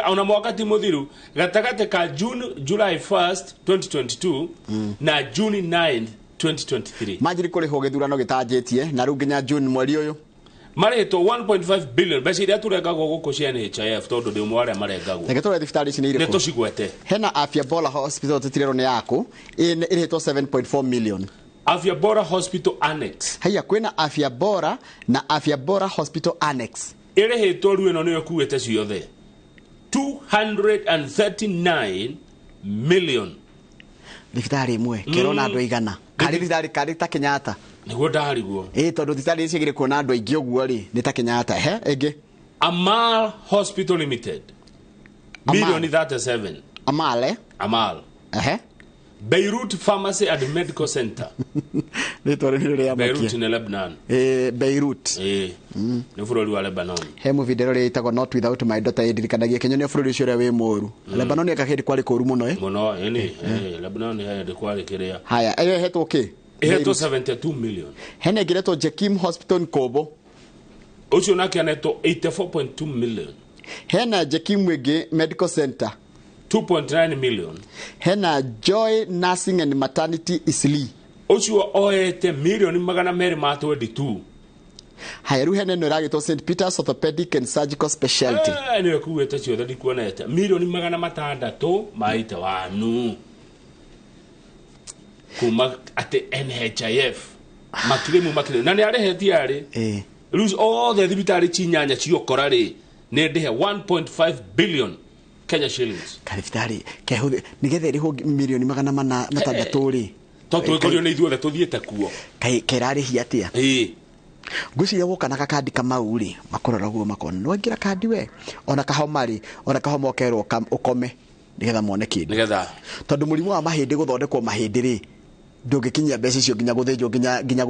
Speaker 20: ona mwaka ti mũthiru gatagatĩ ka July 1st 2022 na June 9th 2023.
Speaker 2: Manjiri kũrĩhwo gĩthurano gĩtanjĩtie na rĩu nginya June mweri ũyũ.
Speaker 20: Marĩhĩtwo 1.5 billion mbeca iria tũrengagwo gũkũ cia NHIF tondũ ndĩ ũmwe wa arĩa marengagwo.
Speaker 2: Reke tũrore thibitarĩ ici nĩ irĩkũ?
Speaker 20: Nĩ tũcigwete.
Speaker 2: Hena Afya Bora Hospital tũtirerwo nĩ yaku, ĩrĩhĩtwo 7.4 million.
Speaker 20: Afya Bora Hospital Annex.
Speaker 2: Haiya, kwĩna Afya Bora na Afya Bora Hospital Annex.
Speaker 20: Ĩrĩhĩtwo rĩu ĩno nĩyo ĩkuĩte ciothe. 239 million.
Speaker 2: Thibitarĩ ĩmwe, kerwo na andũ aigana. Karĩ thibitarĩ karĩ ta Kenyatta.
Speaker 20: Nĩguo ndariguo.
Speaker 2: Ĩĩ, tondũ thibitarĩ ici ciagĩrĩire kuona andũ aingĩ ũguo rĩ, nĩ ta Kenyatta. He, ĩngĩ.
Speaker 20: Amal Hospital Limited. Milioni 37.
Speaker 2: Amal, eh?
Speaker 20: Amal.
Speaker 2: Ehe.
Speaker 20: Beirut Pharmacy and Medical Center.
Speaker 2: Rĩtwa rĩu nĩ rĩa
Speaker 20: Beirut
Speaker 2: makia.
Speaker 20: nĩ Lebanon.
Speaker 2: Beirut.
Speaker 20: Nĩ bũrũri wa Lebanon.
Speaker 2: He movie ndĩrorire ĩtagwo Not Without My Daughter ĩndirikanagia Kenya nĩ bũrũri ũcio ũrĩa wĩ mũũru. Lebanon ĩka hĩndĩ kwarĩ kũũru mũno, eh?
Speaker 20: Mũno, ĩni, Lebanon hĩndĩ kwarĩ kĩrĩa.
Speaker 2: Haya, ĩyo ĩhetwo kĩ?
Speaker 20: Ĩhetwo 72 million.
Speaker 2: Hena ĩngĩ ĩretwo Jekim Hospital Nkobo.
Speaker 20: Ũcio nake anetwo 84.2 million.
Speaker 2: Hena Jekim ĩngĩ Medical Center.
Speaker 20: 2.9 million.
Speaker 2: Hena Joy Nursing and Maternity Isli.
Speaker 20: Ũcio oete milioni magana merĩ ma 22.
Speaker 2: Haya, rĩu hena ĩno ĩragĩtwo St Peter's Orthopedic and Surgical Specialty.
Speaker 20: Nĩyo ĩkuĩte ciothe ndikuonete. Milioni magana matandatũ ma 81. Kuma atĩ NHIF. Makirimu. Na nĩ arĩhetie arĩ. Rĩu othe thibitarĩ cinyanya ciokora rĩ, nĩ ndĩhe 1.5 billion. Kenya shillings.
Speaker 2: Kathibitarĩ kehũthĩ nĩgetha ĩrĩhwo mirioni 406 rĩ.
Speaker 20: To twĩkorio nĩ ithuothe tũthiĩte kuo.
Speaker 2: Kaĩ kerarĩhia atĩa?
Speaker 20: Ĩĩ.
Speaker 2: Ngwĩciria woka na gakandi kamau rĩ, makũrora guo makona nĩ waingĩra kandi we, ona kahoma rĩ, ona kahoma ũkerwo ũkome nĩgetha mone kĩndũ.
Speaker 20: Nĩgetha
Speaker 2: tondũ mũrimũ wa mahĩndĩ gũthondekwo mahĩndĩ rĩ, ndũngĩkinyia mbeca icio nginya gũthĩnjwo nginya nginya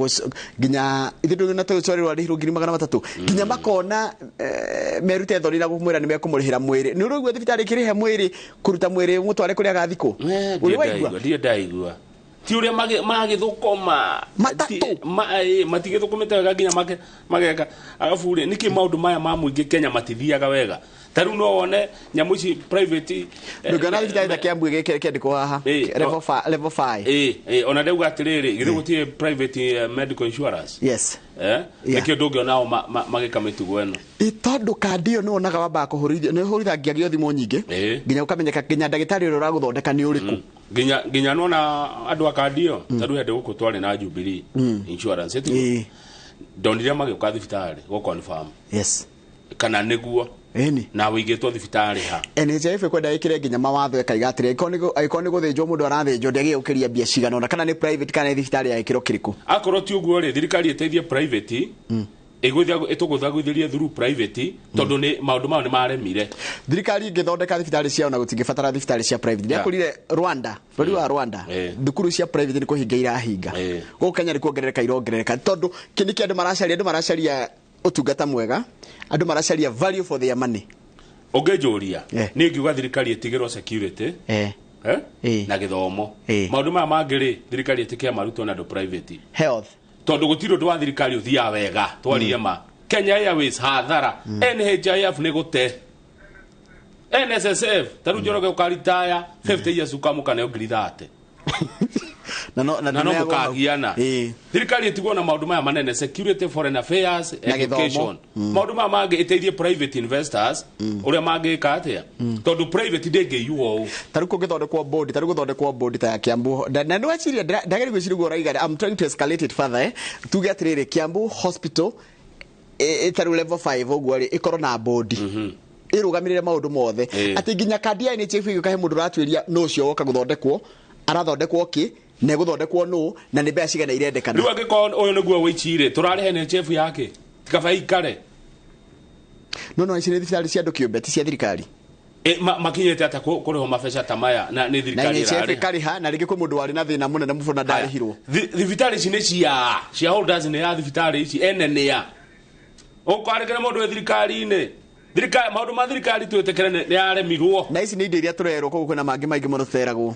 Speaker 2: nginya ithe ndũngĩona tũcorerwo arĩhirwo 300,000 nginya makona merute thoni na kũmwĩra nĩ mekũmũrĩhĩra mwĩrĩ. Nĩ ũraigua thibitarĩ ĩkĩrĩha mwĩrĩ kũruta mwĩrĩ mũtware kũrĩa agathikwo? Ũrĩ waigua?
Speaker 20: Ndirĩ ndaigua. Ti ũrĩa magĩthũkũma
Speaker 2: matatũ
Speaker 20: matigĩthũkũmĩte wega nginya mageka. Arabu rĩ, nĩkĩ maũndũ maya ma mũingĩ Kenya matithiaga wega? Ta rĩu no wone nyamũ ici private.
Speaker 2: Ndũngĩona thibitarĩ ta Kiambu ĩgĩkĩandĩkwo haha level 5.
Speaker 20: Ĩĩ, ona ndauga atĩrĩrĩ, githĩ gũtirĩ private medical insurance?
Speaker 2: Yes.
Speaker 20: Nĩkĩo ndũngĩona o magĩka mĩtugo ĩno.
Speaker 2: Tondũ kandi ĩyo nĩ wonaga wambaga kũhũrithio, nĩ ũhũrithangia thimũ nyingĩ nginya ũkamenyeka nginya ndagĩtarĩ ũrĩa ũragũthondeka nĩ ũrĩkũ.
Speaker 20: Nginya nona andũ a kandi ĩyo, ta rĩu hĩndĩ gũkũ twarĩ na Jubilee insurance ĩtiguo. Ndonire magĩũka thibitarĩ gũ confirm.
Speaker 2: Yes.
Speaker 20: Kana nĩguo.
Speaker 2: Ĩni.
Speaker 20: Na wĩigĩtwo thibitarĩ ha.
Speaker 2: NHIF ĩkwenda ĩkĩre nginya mawatho ĩkaiga atĩrĩ, angĩkorwo nĩ gũthĩnjwo mũndũ arathĩnjwo ndĩagĩrĩire gũkĩria mbia cigana ũna, kana nĩ private kana nĩ thibitarĩ ya gĩkĩro kĩrĩkũ.
Speaker 20: Akorwo ti ũguo rĩ, thirikari ĩteithie private, ĩtũgũthagũithĩrie through private, tondũ nĩ maũndũ mao nĩ maremire.
Speaker 2: Thirikari ĩngĩthondeka thibitarĩ ciao na gũtingĩbatara thibitarĩ cia private. Nĩakũrire Rwanda, bũrũri wa Rwanda, thukuru cia private nĩ kũhinga irahinga. Gũkũ Kenya nĩ kuongerereka irongerereka, tondũ kĩ nĩkĩo andũ maracaria, andũ maracaria ũtungata mwega, andũ maracaria value for their money.
Speaker 20: Ũngĩnjũria, niĩ ngiuga thirikari ĩtigĩrwo security, na gĩthomo. Maũndũ maya mangĩ rĩ, thirikari ĩtĩkĩre marutwo na andũ private.
Speaker 2: Health.
Speaker 20: Tondũ gũtirĩ ũndũ wa thirikari ũthiaga wega, twarie ma. Kenya Airways hathara, NHIF nĩ gũte, NSSF ta rĩu Njoroge ũkaritaya 50 years ũkamũka ngiri 30.
Speaker 2: Na no
Speaker 20: mũkagiana. Thirikari ĩtigwo na maũndũ maya manene, security, foreign affairs, education. Maũndũ maya mangĩ ĩteithie private investors ũrĩa mangĩka atĩa, tondũ private ndĩngĩiywo ũũ.
Speaker 2: Ta rĩu kũngĩthondekwo board, ta rĩu gũthondekwo board ta ya Kiambu, na nĩ waciria ndagĩrĩire gwĩciria ũguo ũraiga, I'm trying to escalate it further. Tuge atĩrĩrĩ, Kiambu Hospital ta rĩu level 5 ũguo rĩ, ĩkorwo na board ĩrũgamĩrĩre maũndũ mothe, atĩ nginya kandi ya NHIF ĩgĩũka he mũndũ ũratuĩria nũ ũcio woka gũthondekwo, arathondekwo kĩ, na ĩgũthondekwo nũ, na nĩ mbeca cigana irendekana.
Speaker 20: Rĩu angĩkorwo ũyũ nĩguo wĩici rĩ, tũrarĩhe NHIF yake tikaba ikare.
Speaker 2: No ici nĩ thibitarĩ cia andũ kĩũmbe, ti cia thirikari.
Speaker 20: Makinyĩte atĩa kũrĩhwo mabeca ta maya na nĩ thirikari
Speaker 2: ĩrarĩha? Na NHIF ĩkarĩha, na rĩngĩ kwĩ mũndũ warĩ na thĩna mũnene mũno na ndarĩhirwo.
Speaker 20: Thibitarĩ ici nĩ cia shareholders, nĩ ya thibitarĩ ici ene nĩ ya ũkwarĩkĩra mũndũ wĩ thirikari-inĩ. Thirikari, maũndũ ma thirikari twĩtĩkĩre nĩ yaremirwo.
Speaker 2: Na ici nĩ indo iria tũrerwo, koguo kwĩna mangĩ maingĩ mũno tũteragwo.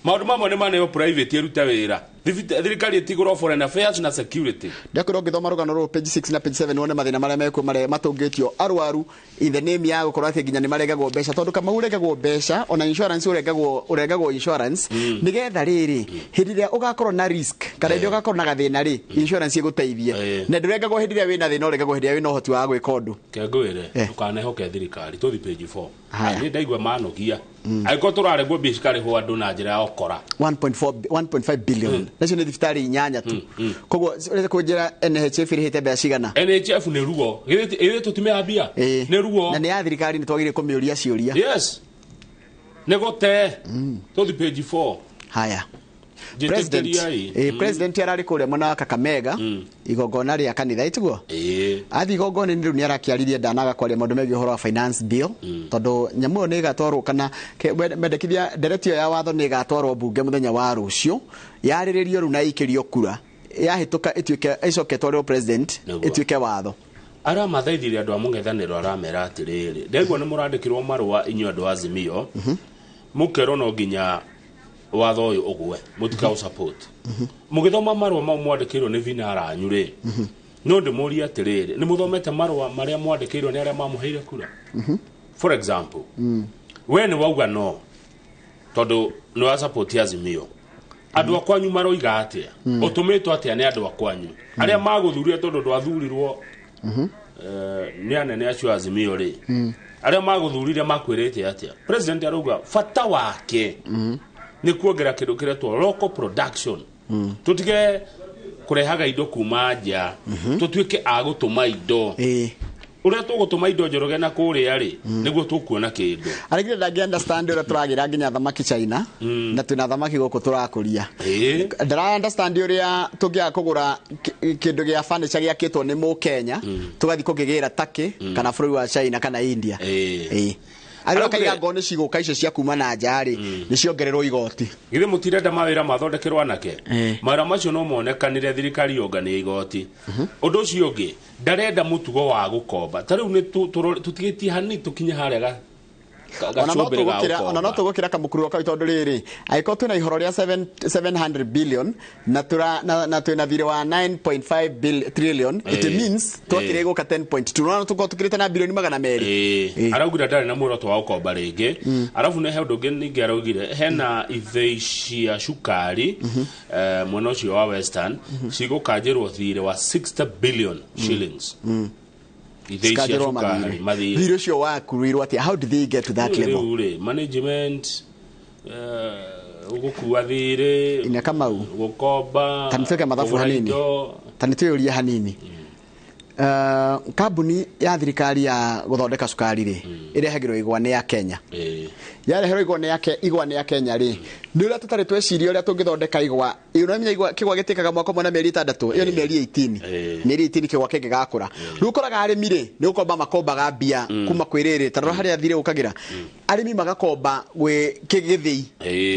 Speaker 20: Maũndũ mamwe nĩ maneo private ĩrute wĩra. Thirikari ĩtigũrwo foreign affairs na security.
Speaker 2: Ndakwĩra ũngĩthoma rũgano rũrũ page 6 na page 7 wone mathĩna marĩa mekuo marĩa matũngĩtio arwaru in the name ya gũkorwo atĩ nginya nĩ maregagwo mbeca, tondũ Kamau ũrengagwo mbeca, ona insurance ũrengagwo insurance, nĩgetha rĩrĩ hĩndĩ ĩrĩa ũgakorwo na risk kana hĩndĩ ĩrĩa ũgakorwo na gathĩna rĩ, insurance ĩgũteithie. Na ndũrengagwo hĩndĩ ĩrĩa wĩna thĩna, ũrengagwo hĩndĩ ĩrĩa wĩna ũhoti wa gwĩka ũndũ.
Speaker 20: Kengwĩre ndũkanehoke thirikari, tũthi page 4. Niĩ ndaigua manogia. Angĩkorwo tũraregwo mbia cikarĩhwo andũ na njĩra ya ũkora
Speaker 2: 1.5 billion. Nacio nĩ thibitarĩ inyanya tu. Koguo ũrenda kũnjĩra NHIF ĩrĩhĩte mbeca cigana?
Speaker 20: NHIF nĩ ruo. Githĩ tũtimĩha mbia? Nĩ ruo.
Speaker 2: Na nĩ ya thirikari, nĩ twagĩrĩire kũmĩũria ciũria.
Speaker 20: Yes. Nĩ gũte. Tũthi page 4.
Speaker 2: Haya. President ararĩ kũrĩa mwena wa Kakamega, igongona rĩa kanitha ĩtiguo? Athi igongona-inĩ rĩu nĩ arakĩaririe, ndanaga kwaria maũndũ megiĩ ũhoro wa finance bill, tondũ nyamũ ĩyo nĩ ĩgatwarwo kana mendekithia ndereti ĩyo ya watho nĩ ĩgatwarwo mbunge mũthenya wa rũciũ, yarĩrĩrio rĩu na ĩikĩrio kura, yahĩtũka ĩtuĩke ĩcoke ĩtwarĩrwo president ĩtuĩke watho.
Speaker 20: Aramathaithire andũ a mũng'ethanĩro, aramera atĩrĩrĩ, ndaigua nĩ mũrandĩkĩrwo marũa inyuĩ andũ a Azimio, mũkerwo no nginya watho ũyũ ũgwe, mũtikaũ support. Mũgĩthoma marũa mau mwandĩkĩirwo nĩ vinara anyu rĩ, no ndĩmũrie atĩrĩrĩ, nĩ mũthomete marũa marĩa mwandĩkĩirwo nĩ arĩa mamũheire kura? For example, we nĩ wauga no, tondũ nĩ wa support Azimio. Andũ a kwanyu maroiga atĩa? Ũtũmĩtwo atĩa nĩ andũ a kwanyu? Arĩa magũthurire tondũ ndwathurirwo nĩ anene acio Azimio rĩ, arĩa magũthurire makwĩrĩte atĩa? President arauga bata wake nĩ kuongerera kĩndũ kĩretwo local production. Tũtige kũrehaga indo kuma nja, tũtuĩke a gũtũma indo. Ũrĩa tũgũtũma indo Njoroge na kũrĩa rĩ, nĩguo tũkuona kĩndũ.
Speaker 2: Arĩgire ndangĩ understand ũrĩa tũragĩra nginya thamaki China na twĩna thamaki gũkũ tũrakũria. Ndara understand ũrĩa tũngĩaga kũgũra kĩndũ gĩa furniture gĩakĩtwo nĩ Mũkenya, tũgathiĩ kũkĩgĩra Turkey kana bũrũri wa China kana India. Arĩa kaiga ngo nĩ cigũka icio cia kuma na nja rĩ, nĩ ciongererwo igoti.
Speaker 20: Githĩ mũtirenda mawĩra mathondekerwo anake? Mawĩra macio no monekanire thirikari yonganie igoti. Ũndũ ũcio ũngĩ, ndarenda mũtugo wa gũkomba. Ta rĩu nĩ tũtigĩtie hanini tũkinye harĩa gacumbĩrĩ ga gũkomba.
Speaker 2: Ona no tũgũkĩra kamũkuru kau tondũ rĩrĩ, angĩkorwo twĩna ihoro rĩa 700 billion na twĩna thirĩ wa 9.5 trillion, it means twakĩrĩ gũka 10.2. No tũkorwo tũkĩrĩte na bilioni 200.
Speaker 20: Araugire ndarĩ na muoroto wa gũkomba rĩngĩ. Arabu nĩ he ũndũ ũngĩ ningĩ araugire hena ithĩi cia cukari mwena ũcio wa Western cigũkanjĩrwo thirĩ wa 60 billion shillings.
Speaker 2: Thirĩ ũcio wakuruirwo atĩa? How did they get to that level?
Speaker 20: Rĩu rĩ, management, gũkua thirĩ,
Speaker 2: Ina Kamau,
Speaker 20: gũkomba,
Speaker 2: ta nĩtwĩke mathabu hanini, ta nĩtwĩyũrie hanini. Kambuni ya thirikari ya gũthondeka cukari rĩ, ĩrehagĩrwo igwa nĩ ya Kenya. Yareherwo igwa nĩ ya igwa nĩ ya Kenya rĩ, nĩ ũrĩa tũtarĩ tweciria ũrĩa tũngĩthondeka igwa. Ũramenya igwa kĩgwa gĩtĩkaga mwaka ũmwe na mĩeri 6, ĩyo nĩ mĩeri 18. Mĩeri 18 kĩgwa kĩngĩgakũra. Rĩu ũkoraga arĩmi rĩ, nĩ gũkomba makombaga mbia kuma kwĩ rĩrĩ, ta rora harĩa thirĩ ũkagĩra. Arĩmi magakomba gwĩ gĩthĩi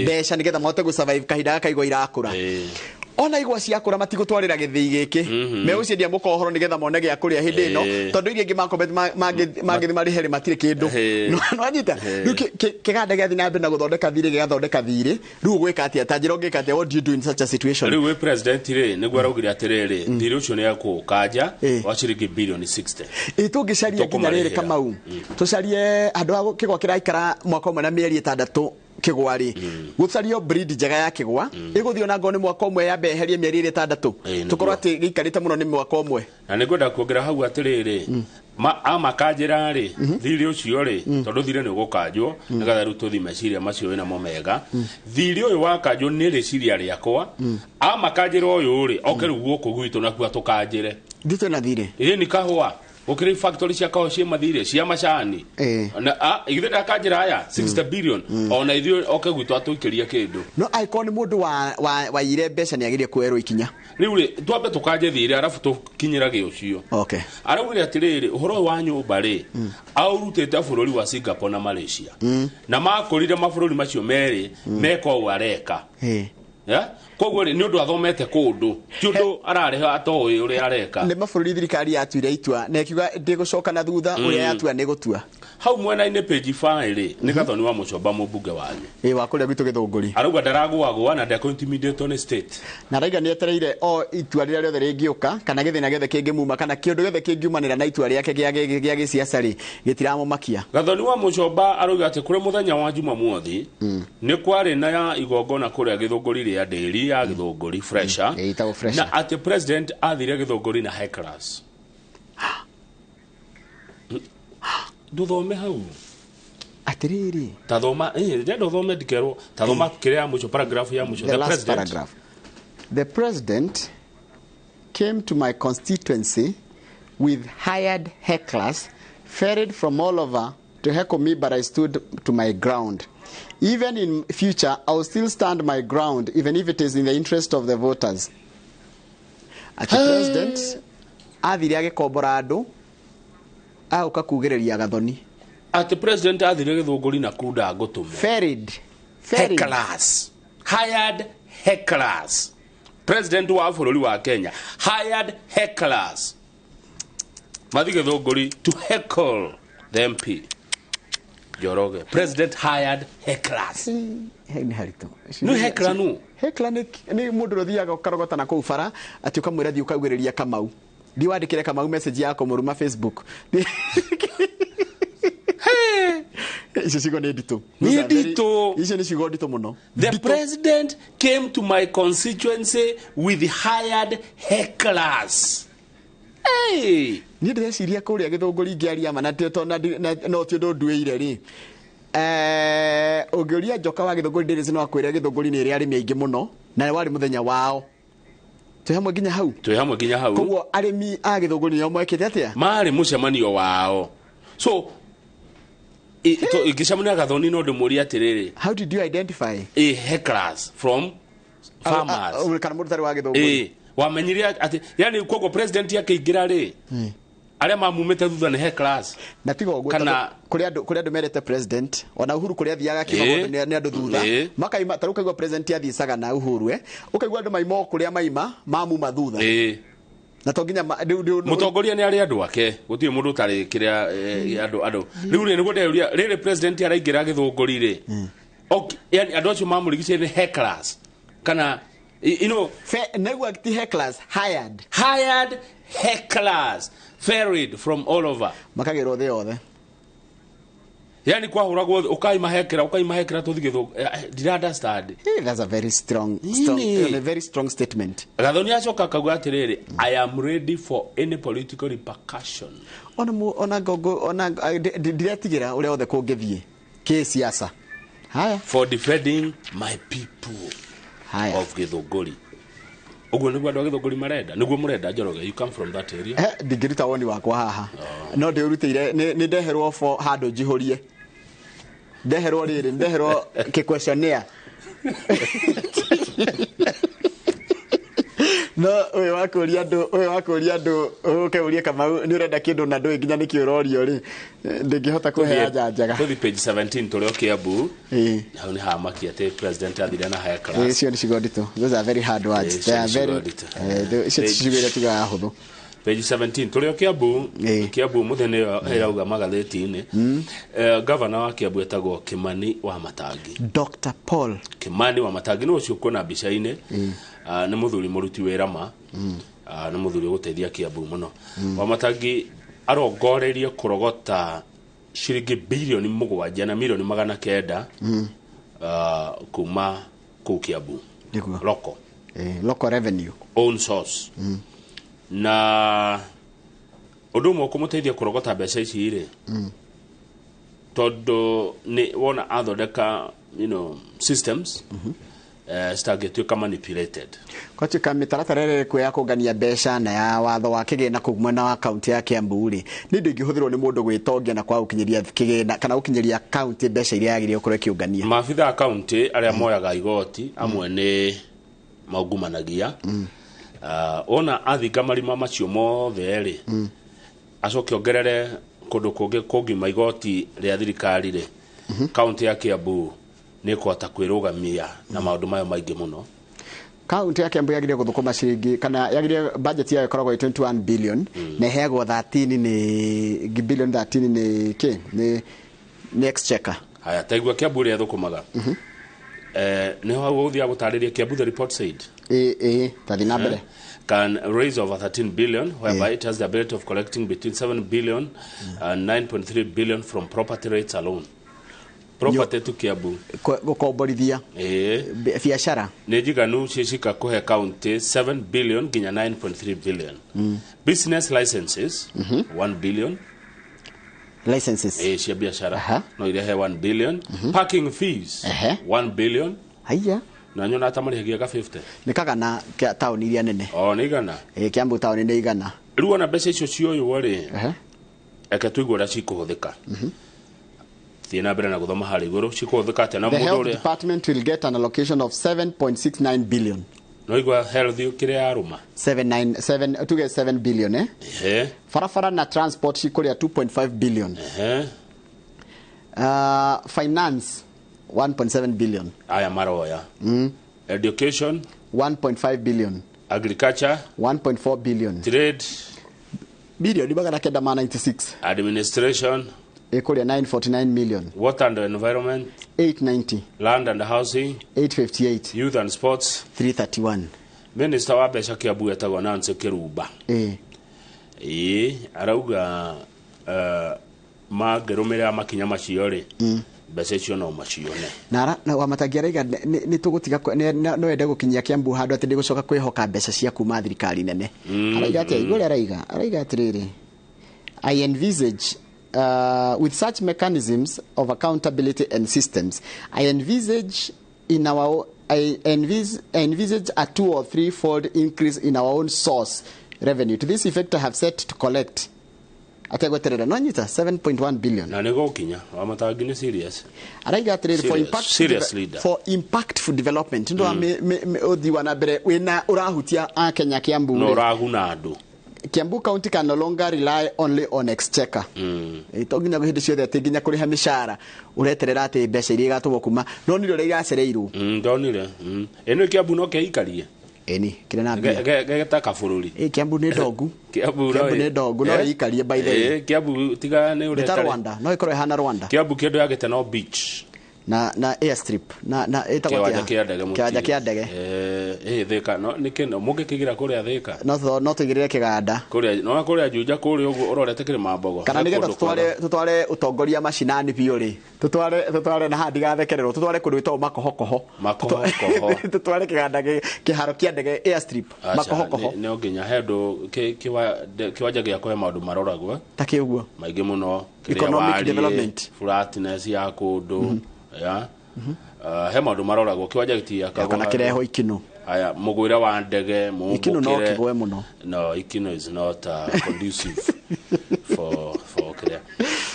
Speaker 2: mbeca nĩgetha mahote gũ survive kahinda gaka igwa irakũra. Ona igwa ciakũra matigũtwarĩra gĩthĩi gĩkĩ, megũciendia mũkohoro nĩgetha mone gĩa kũrĩa hĩndĩ ĩno, tondũ iria ingĩ makombete mangĩthiĩ marĩhe rĩ matirĩ kĩndũ. Nĩwanyita? Rĩu kĩganda gĩathiĩ na mbere na gũthondeka thirĩ, gĩgathondeka thirĩ. Rĩu ũgwĩka atĩa? Ta njĩra ũngĩka atĩa? What do you do in such a situation?
Speaker 20: Rĩu wĩ president rĩ, nĩguo araugire atĩrĩrĩ, thirĩ ũcio nĩ ekũũkanja wa ciringi bilioni 60.
Speaker 2: Ĩ tũngĩcaria nginya rĩrĩ Kamau, tũcarie handũ ha kĩgwa kĩraikara mwaka ũmwe na mĩeri 6 kĩgwa rĩ, gũcario breed njega ya kĩgwa ĩgũthiĩ ona ngoo nĩ mwaka ũmwe yambe eherie mĩeri 6, tũkorwo atĩ gĩikarĩte mũno nĩ mwaka ũmwe.
Speaker 20: Na nĩngwenda kuongerera hau atĩrĩrĩ, amakanjĩra rĩ, thirĩ ũcio rĩ, tondũ thirĩ nĩ ũgũkanjwo nĩgetha rĩu tũthiĩ meciria macio wĩnamo mega. Thirĩ ũyũ wakanjwo nĩ rĩciria rĩakwa, amakanjĩra ũyũ rĩ, oke rĩu gũkũ gwitũ nakuo atũkanjĩre.
Speaker 2: Ithuĩ twĩna thirĩ.
Speaker 20: Ĩ nĩ kahũa. Gũkĩrĩ factory cia kahũa ciĩ mathirĩ, cia macani. Na ithuĩ ndakanjĩra aya 60 billion, ona ithuĩ oke gwitũ atũikĩrie kĩndũ.
Speaker 2: No angĩkorwo nĩ mũndũ waiyire mbeca nĩ agĩrĩire kuoerwo ikinya.
Speaker 20: Rĩu rĩ, twambe tũkanje thirĩ arabu tũkinyĩrage ũcio. Araugire atĩrĩrĩ, ũhoro ũyũ wa nyũmba rĩ, aũrutĩte bũrũri wa Singapore na Malaysia. Na makũrire mabũrũri macio merĩ meka ũũ areka. Koguo rĩ, nĩ ũndũ athomete kũndũ, ti ũndũ arareha atoĩ ũrĩa areka.
Speaker 2: Nĩ mabũrũri thirikari yatuire itua na ĩkiuga ndĩgũcoka na thutha, ũrĩa yatua nĩ gũtua.
Speaker 20: Hau mwena-inĩ page 5 rĩ, nĩ Gathoni wa Mũcomba mũmbunge wanyu.
Speaker 2: Ĩ wa kũrĩa gwitũ Gĩthũngũri.
Speaker 20: Arauga ndaragũagũa na ndekũ intimidate nĩ state.
Speaker 2: Na arauga nĩ etereire o itua rĩrĩa rĩothe rĩngĩũka, kana gĩthĩna gĩothe kĩngĩmuma, kana kĩũndũ gĩothe kĩngiumanĩra na itua rĩake gĩa gĩciaca rĩ, gĩtiramũmakia.
Speaker 20: Gathoni wa Mũcomba arauga atĩ kũrĩ mũthenya wa Jumamothi nĩ kwarĩ na igongona kũrĩa Gĩthũngũri rĩa ndĩri ya Gĩthũngũri fresher, na atĩ president athire Gĩthũngũri na hecklers. Nduthome hau.
Speaker 2: Atĩrĩrĩ.
Speaker 20: Tathoma, ndenda ũthome ndikerwo. Tathoma kĩrĩa ya mũico, paragraph ya mũico.
Speaker 2: The last paragraph. The president came to my constituency with hired hecklers ferried from all over to heckle me, but I stood to my ground. Even in future, I will still stand my ground, even if it is in the interest of the voters. Ati president athire agĩkombora andũ agũka kugĩrĩria Gathoni.
Speaker 20: Ati president athire Gĩthũngũri na kunda ngũtũme.
Speaker 2: Ferried.
Speaker 20: Hecklers. Hired hecklers. President wa bũrũri wa Kenya hired hecklers. Mathi Gĩthũngũri to heckle the MP. Njoroge. President hired hecklers.
Speaker 2: Nĩ haritũ.
Speaker 20: Nĩ heckler nũ?
Speaker 2: Heckler nĩ mũndũ ũrĩa ũthiaga ũkarogota na kũu bara atĩ ũkamwĩra thiĩ ũkaugĩrĩria Kamau. Thiĩ wandĩkĩre Kamau message ya kũmũruma Facebook. Icio ciugo nĩ nditũ.
Speaker 20: Nĩ nditũ.
Speaker 2: Icio nĩ ciugo nditũ mũno.
Speaker 20: The president came to my constituency with hired hecklers. Hey!
Speaker 2: Niĩ ndĩreciria kũrĩa Gĩthũngũri ingĩaria ma na no ti ũndũ nduĩire rĩ. Ũngĩũria Njoka wa Gĩthũngũri Davis no akwĩre Gĩthũngũri nĩ ĩrĩ arĩmi aingĩ mũno na warĩ mũthenya wao. Twĩ hamwe nginya hau.
Speaker 20: Twĩ hamwe nginya hau.
Speaker 2: Koguo arĩmi a Gĩthũngũri nĩo mekĩte atĩa?
Speaker 20: Marĩ mũcemanio wao. So ingĩcemania Gathoni no ndĩmũrie atĩrĩrĩ,
Speaker 2: how did you identify
Speaker 20: a hecklers from farmers?
Speaker 2: Kana mũndũ ũtarĩ wa Gĩthũngũri.
Speaker 20: Wamenyire atĩ yani koguo president akĩingĩra rĩ, arĩa mamumĩte thutha nĩ hecklers.
Speaker 2: Na tiga ũguo,
Speaker 20: Kana
Speaker 2: kũrĩ andũ merete president ona Uhuru kũrĩa athiaga akiuga mũndũ nĩ andũ thutha makaima. Ta rĩu ũkaigua president athiicaga na Uhuru, ũkaigua andũ maima o kũrĩa maima mamuma thutha. Na to nginya
Speaker 20: Mũtongoria nĩ arĩ andũ ake, gũtirĩ mũndũ ũtarĩ kĩrĩa andũ rĩu rĩ, nĩguo ndeyũria rĩrĩ president araingĩra Gĩthũngũri rĩ, yani andũ acio mamũrigicĩirie nĩ hecklers kana you know,
Speaker 2: nĩguo ti hecklers, hired
Speaker 20: hecklers ferried from all over,
Speaker 2: makagĩrwo thĩ yothe.
Speaker 20: Yani kwahũragwo ũkaima hekera tũthiĩ Gĩthũngũri. Ndira understand.
Speaker 2: Hey, that's a very strong, a very strong statement.
Speaker 20: Gathoni acoka akauga atĩrĩrĩ, I am ready for any political repercussion.
Speaker 2: Ona ngongo ona ndiretigĩra ũrĩa wothe kũngĩthiĩ kĩsiasa. Haya.
Speaker 20: For defending my people.
Speaker 2: Haya.
Speaker 20: Of Gĩthũngũri. Ũguo nĩguo andũ a Gĩthũngũri marenda, nĩguo mũrenda Njoroge, you come from that area.
Speaker 2: Ndingĩruta woni wakwa haha. No ndĩũrutĩire, nĩ ndeherwo for handũ njihũrie. Ndeherwo rĩrĩ, ndeherwo kĩ-questionnaire. No ũyũ wa kũria andũ, ũke ũrie Kamau nĩ ũrenda kĩndũ na ndũĩ nginya nĩkĩ ũrorio rĩ, ndingĩhota kũhe anja njega.
Speaker 20: Tũthiĩ page 17 tũrĩ o Kiambu. Hau nĩ hamaki atĩ president athire na higher class.
Speaker 2: Icio nĩ ciugo nditũ. Those are very hard words. They are very icio ti ciugo iria tugaga hũthũ.
Speaker 20: Page 17 tũrĩ o Kiambu. Kiambu mũthenya ĩyo ĩrauga magathĩti-inĩ. Governor wa Kiambu etagwo Kimani wa Matangi.
Speaker 2: Dr. Paul
Speaker 20: Kimani wa Matangi nĩ ũcio ũkuona mbica-inĩ. Nĩ mũthuri mũruti wĩra ma. Nĩ mũthuri ũgũteithia Kiambu mũno. Wa Matangi arongoreirie kũrogota ciringi bilioni 7 na milioni 900 kuma kũu Kiambu. Local.
Speaker 2: Local revenue.
Speaker 20: Own source. Na ũndũ ũmwe ũkũmũteithia kũrogota mbeca ici rĩ, tondũ nĩ wona athondeka you know, systems citangĩtuĩka manipulated.
Speaker 2: Kwatuĩka mĩtaratara ĩrĩa ĩkuo ya kũngania mbeca na ya watho wa kĩgĩna kũu mwena wa kaunti ya Kiambu rĩ, nĩ indo ingĩhũthĩrwo nĩ mũndũ gwĩtongia na kwaga gũkinyĩria kĩgĩna kana gũkinyĩria kaunti mbeca iria yagĩrĩire gũkorwo ĩkĩũngania.
Speaker 20: Maabitha a kaunti arĩa moyaga igoti amwe nĩ maungumanagia. Ona athinga marima macio mothe rĩ, acoke ongerere kũndũ kũngĩ kũngiuma igoti rĩa thirikari rĩ, kaunti ya Kiambu nĩ ĩkũhota kwĩrũgamia na maũndũ mayo maingĩ mũno.
Speaker 2: Kaunti ya Kiambu yagĩrĩire gũthũkũma ciringi kana yagĩrĩire budget yayo ĩkoragwo ĩ 21 billion na ĩheagwo 13 nĩ billion 13 nĩ kĩ nĩ exchequer.
Speaker 20: Haya, taigua Kiambu ũrĩa ĩthũkũmaga. Nĩho hau ũgũthiaga gũtarĩria Kiambu the report said.
Speaker 2: Tathi na mbere.
Speaker 20: Can raise over 13 billion, whereby it has the ability of collecting between 7 billion and 9.3 billion from property rates alone. Property tu Kiambu.
Speaker 2: Gũkomborithia. Biacara.
Speaker 20: Nĩ njiganu cicika kũhe county 7 billion nginya 9.3 billion. Business licenses 1 billion.
Speaker 2: Licenses.
Speaker 20: Cia biacara. No irehe 1 billion. Parking fees 1 billion.
Speaker 2: Haiya.
Speaker 20: Na nyona ata marĩhagia ga 50.
Speaker 2: Nĩ kagana kĩa taũni iria nene.
Speaker 20: O nĩ igana.
Speaker 2: Kiambu taũni nĩ igana.
Speaker 20: Rĩu ona mbeca icio cioywo rĩ, eke tũigue ũrĩa cikũhũthĩka. Thiĩ na mbere na gũthoma harĩa igũrũ cikũhũthĩka atĩa na
Speaker 2: The
Speaker 20: mũndũ
Speaker 2: health
Speaker 20: ũrĩa.
Speaker 2: department will get an allocation of 7.69 billion.
Speaker 20: No igua health kĩrĩa yarũma.
Speaker 2: 7 tuge 7 billion Barabara na transport cikũrĩa 2.5 billion. Finance 1.7 billion.
Speaker 20: Aya maroya. Education
Speaker 2: 1.5 billion.
Speaker 20: Agriculture
Speaker 2: 1.4 billion.
Speaker 20: Trade
Speaker 2: bilioni 996.
Speaker 20: Administration
Speaker 2: ĩkũrĩa 949 million.
Speaker 20: Water and environment
Speaker 2: 890.
Speaker 20: Land and housing
Speaker 2: 858.
Speaker 20: Youth and sports
Speaker 2: 331.
Speaker 20: Minister wa mbeca Kiambu etagwo Nancy Kĩrumba. Arauga mangĩrũmĩrĩra makinya macio rĩ, mbeca icio no macione.
Speaker 2: Na Wamatangi araiga nĩ tũgũtiga no ende gũkinyia Kiambu handũ atĩ ndĩgũcoka kwĩhoka mbeca cia kuma thirikari nene. Araiga atĩa igũrũ araiga atĩrĩrĩ, I envisage with such mechanisms of accountability and systems, I envisage in our I envisage a 2 or 3-fold increase in our own source revenue. To this effect, I have set to collect ategweterera no nyita 7.1 billion.
Speaker 20: Na nĩgo kinya Wamatangi nĩ serious.
Speaker 2: Araiga atĩrĩrĩ for impact
Speaker 20: serious leader.
Speaker 2: For impactful development ndo ũthii wa na mbere wĩna ũrahutia a Kenya Kiambu.
Speaker 20: No ũraguna andũ.
Speaker 2: Kiambu County can no longer rely only on exchequer. To nginya hĩndĩ ciothe atĩ nginya kũrĩha mĩcara ũreterera atĩ mbeca iria igatũmwo kuma no nĩ ũrĩa iracereirwo.
Speaker 20: Ndonire. Ĩno Kiambu no kĩikarie.
Speaker 2: Eni kire na mbia
Speaker 20: gegeta kabũrũri.
Speaker 2: Kiambu nĩ ndongu.
Speaker 20: Kiambu
Speaker 2: nĩ ndongu no ĩikarie by the way.
Speaker 20: Kiambu tiga nĩ
Speaker 2: ũrĩa ta Rwanda no ĩkorwo ĩhana Rwanda.
Speaker 20: Kiambu kĩndũ yagĩte no beach
Speaker 2: na airstrip na ĩtagwo
Speaker 20: kĩwanja kĩa ndege.
Speaker 2: Kĩwanja kĩa ndege.
Speaker 20: Thika no nĩkĩ no mũngĩkĩgira kũrĩa Thika.
Speaker 2: No tũigĩrĩre kĩganda.
Speaker 20: Kũrĩa no kũrĩa Juja kũrĩa ũguo ũrorete kĩrĩma Mbogo.
Speaker 2: Kana nĩgetha tũtware ũtongoria macinani biũ rĩ. Tũtware na handi gathekererwo tũtware kũndũ gwĩtagwo Makohokoho.
Speaker 20: Makohokoho.
Speaker 2: Tũtware kĩganda kĩharo kĩa ndege airstrip Makohokoho.
Speaker 20: No nginya he andũ kĩwanja gĩa kũhe maũndũ maroragwo.
Speaker 2: Ta kĩ ũguo.
Speaker 20: Maingĩ mũno.
Speaker 2: Economic development.
Speaker 20: Flatness ya kũndũ. Ya he maũndũ maroragwo kĩwanja gĩtiakagwo
Speaker 2: kana kĩreho ikino.
Speaker 20: Aya mũgwĩre wa ndege
Speaker 2: mũmbũkĩre ikino no kĩgwe mũno.
Speaker 20: No ikino is not conducive for kĩrĩa.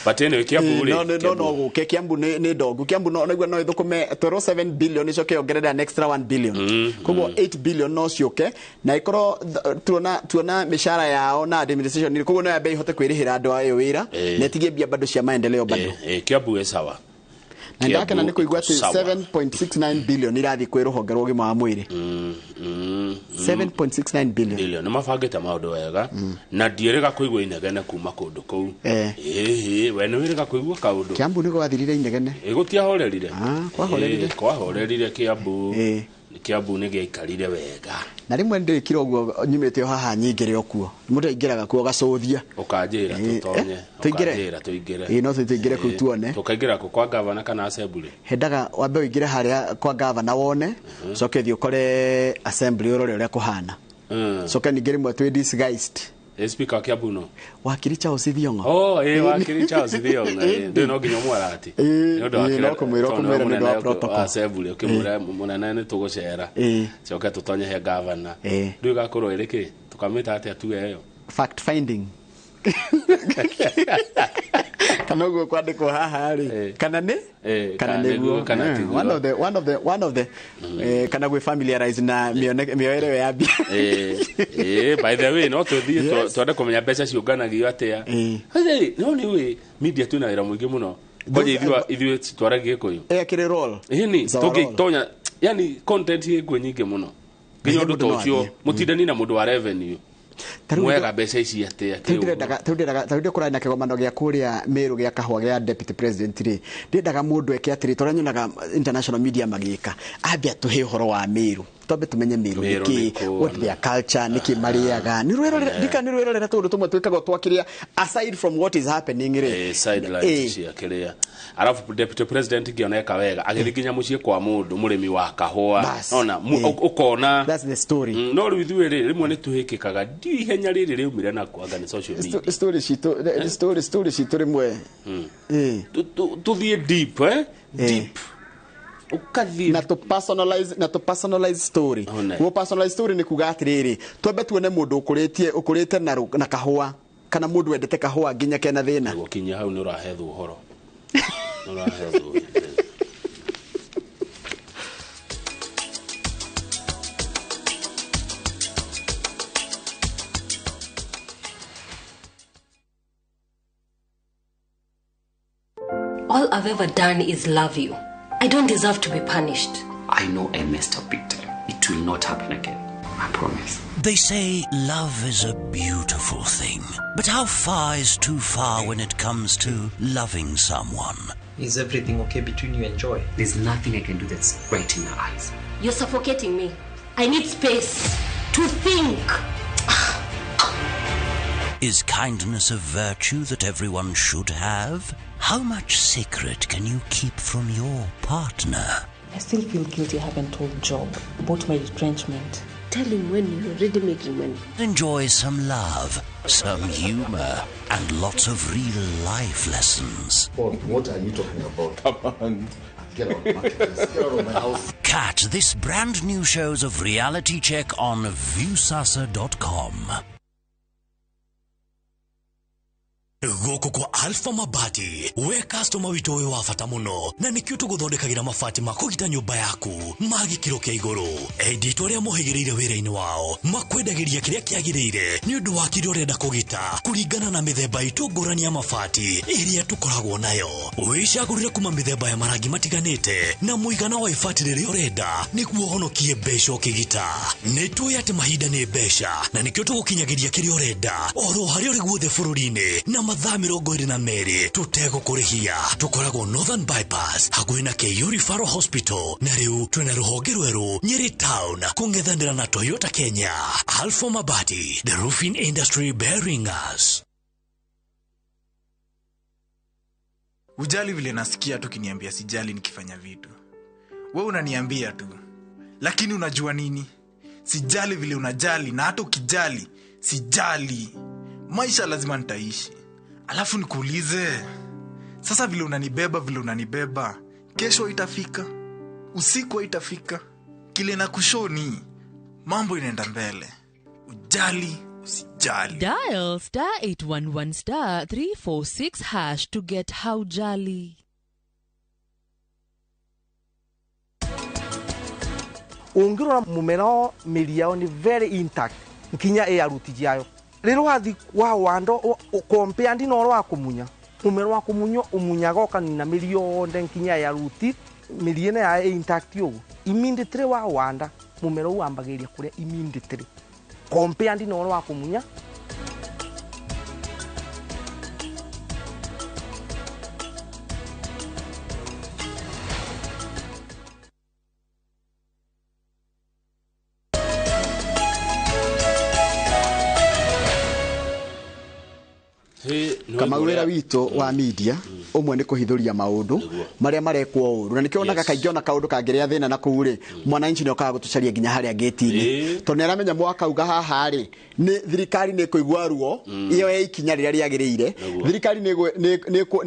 Speaker 20: But anyway Kiambu rĩ
Speaker 2: no gũke Kiambu nĩ ndongu. Kiambu no naigua no ĩthũkũme 27 billion icoke yongerere an extra 1 billion. Koguo 8 billion no ciũke na ikorwo tuona mĩcara yao na administration koguo no yambe ihote kwĩrĩhĩra andũ ayo wĩra na ĩtigie mbia bado cia maendeleo bado.
Speaker 20: Kiambu ĩ sawa.
Speaker 2: Na ndakena nĩ kũigua atĩ 7.69 billion irathiĩ kwĩ rũhonge rwa ũgima wa mwĩrĩ. 7.69 billion.
Speaker 20: Nĩ mabangĩte maũndũ wega na ndiĩrĩga kũigua inegene kuma kũndũ kũu. We nĩ wĩrĩga kũigua kaũndũ.
Speaker 2: Kiambu nĩ gwathirire inegene.
Speaker 20: Gũtiahorerire.
Speaker 2: Kwahorerire.
Speaker 20: Kwahorerire Kiambu. Kiambu nĩ gĩaikarire wega.
Speaker 2: Na rĩmwe ndĩkire ũguo nyumĩte o haha nyingĩre o kuo. Mũndũ aingĩraga kuo gacũthia.
Speaker 20: Ũkanjĩra tũtonye. Ũkanjĩra tũingĩre.
Speaker 2: No tũingĩre kũu tuone.
Speaker 20: Tũkaingĩra kũ kwa gavana kana assembly.
Speaker 2: Hendaga wambe ũingĩre harĩa kwa gavana wone. Coke ũthiĩ ũkore assembly ũrore ũrĩa kũhana. Coke ningĩ rĩmwe twĩ disguised.
Speaker 20: Speaker Kiambu no.
Speaker 2: Wakiri Charles Thiong'o.
Speaker 20: Wakiri Charles Thiong'o. Ndĩ no nginya ũmwarati.
Speaker 2: Nĩ ũndũ wa kũmwĩra nĩ ũndũ wa protocol.
Speaker 20: Assembly ũkĩmwĩra mũnene nĩ tũgũcera. Coke tũtonye he gavana. Ndũ ĩgakorwo ĩrĩ kĩ? Tũkamĩta atĩa tuge ĩyo?
Speaker 2: Fact finding. Kana ũguo kwandĩkwo haha rĩ. Kana nĩ? Kana nĩguo kana tiguo. One of the kana gwĩ familiarize na mĩoere ya mbia.
Speaker 20: By the way no tũthiĩ twende kũmenya mbeca ciũnganagio atĩa. No nĩ ũĩ media twĩna wĩra mũingĩ mũno. Ngoja ithuĩ twaragie Gĩkũyũ.
Speaker 2: Kĩrĩ role.
Speaker 20: Ĩni tũngĩtonya yani content ĩkuo nyingĩ mũno. Nginya ũndũ ta ũcio mũtindani na mũndũ wa revenue. Mwega mbeca ici atĩa
Speaker 2: tarĩu kũrarĩ na kĩgomano gĩa kũrĩa Meru gĩa kahũa gĩa deputy president rĩ ndĩendaga mũndũ eke atĩrĩ tũrĩa nyonaga international media magĩka ambe atũhe ũhoro wa Meru twambe tũmenye Meru nĩkĩ what their culture nĩkĩ marĩaga nĩ rwĩrorera tũndũ tũmwe twĩkagwo twakĩrĩa aside from what is happening rĩ
Speaker 20: sidelines cia kĩrĩa arafu deputy president ngĩoneka wega agĩthiĩ nginya mũciĩ kwa mũndũ mũrĩmi wa kahũa ona ũkona
Speaker 2: that's the story.
Speaker 20: No rĩu ithuĩ rĩ rĩmwe nĩ tũhĩkĩkaga ndiũ ihenya rĩrĩ rĩumire na kwanga nĩ social media
Speaker 2: story citũ story citũ rĩmwe
Speaker 20: tũthiĩ deep deep ukathi
Speaker 2: na to personalize story. Wo personalize story ni kuga atiriri twambe tuone mundu ukurite na kahua kana mundu wendete kahua nginya kena thina
Speaker 20: gukinya hau ni urahethwo uhoro ni urahethwo.
Speaker 1: All I've ever done is love you. I don't deserve to be punished.
Speaker 22: I know I messed up big time. It will not happen again. I promise.
Speaker 3: They say love is a beautiful thing. But how far is too far when it comes to loving someone?
Speaker 17: Is everything okay between you and Joy?
Speaker 22: There's nothing I can do that's right in her eyes.
Speaker 1: You're suffocating me. I need space to think.
Speaker 3: Is kindness a virtue that everyone should have? How much secret can you keep from your partner?
Speaker 23: I still feel guilty I haven't told Job about my retrenchment.
Speaker 6: Tell him when you're already making money.
Speaker 3: Enjoy some love, some humor, and lots of real life lessons.
Speaker 7: Paul, what are you talking about? Come on. Get out of my place. Get out of my house.
Speaker 3: Catch this brand new shows of Reality Check on Viusasa.com.
Speaker 4: Gũkũ kwa Alpha Mabati we customer witũ ũyũ wa bata mũno na nĩkĩo tũgũthondekagĩra mabati ma kũgita nyũmba yaku ma gĩkĩro kĩa igũrũ. Enditũ arĩa mohĩgĩrĩire wĩra-inĩ wao makwendagĩria kĩrĩa kĩagĩrĩire nĩ ũndũ wa kĩrĩa ũrenda kũgita kũringana na mĩthemba itũ ngũrani ya mabati ĩrĩa tũkoragwo nayo. Wĩcagũrĩre kuma mĩthemba ya marangi matiganĩte na mũigana wa ibati rĩrĩa ũrenda nĩguo ũhonokie mbeca ũkĩgita. Nĩ tũĩ atĩ mahinda nĩ mbeca na nĩkĩo tũgũkinyagĩria kĩrĩa ũrenda oro harĩa ũrĩ guothe bũrũri-inĩ na mathaa 22 tũtegũkũrĩhia. Tũkoragwo Northern Bypass hakuhĩ na KU Referral Hospital na rĩu twĩna rũhonge rwerũ Nyeri Town kũng'ethanĩra na Toyota Kenya. Alpha Mabati, the roofing industry bearing us.
Speaker 10: Ujali vile nasikia tu kiniambia sijali nikifanya vitu. Wewe unaniambia tu. Lakini unajua nini? Sijali vile unajali na hata ukijali sijali. Maisha lazima nitaishi. Alafu nikuulize, sasa vile unanibeba, kesho itafika, usiku itafika, kile na kushoni, mambo inaenda mbele. Ujali, usijali.
Speaker 23: Dial *811 *346# to get Haujali.
Speaker 24: Ungirora mumera mĩri yao ni very intact nkinya ĩ aruti yayo. Rĩrĩa wathi wa wando compare ndi na wa kumunya mumera wa kumunya umunyaga ukanina mĩri yothe nkinya ya ruti mĩri ĩno ya intact yogu immediately wa wanda mumera wambagĩria kũrĩa immediately compare ndi na wa kumunya.
Speaker 2: Kamau wĩra witũ wa media ũmwe nĩ kũhithũria maũndũ marĩa marekwo ũru na nĩkĩo onaga kaingĩ ona kaũndũ kangĩrĩa thĩna na kũu rĩ mwananchi nĩ okaga gũtũcaria nginya harĩa gate-inĩ tondũ nĩ aramenya mwakauga haha rĩ nĩ thirikari nĩ ĩkũigua ruo iyo ya ikinya rĩrĩa rĩagĩrĩire thirikari nĩ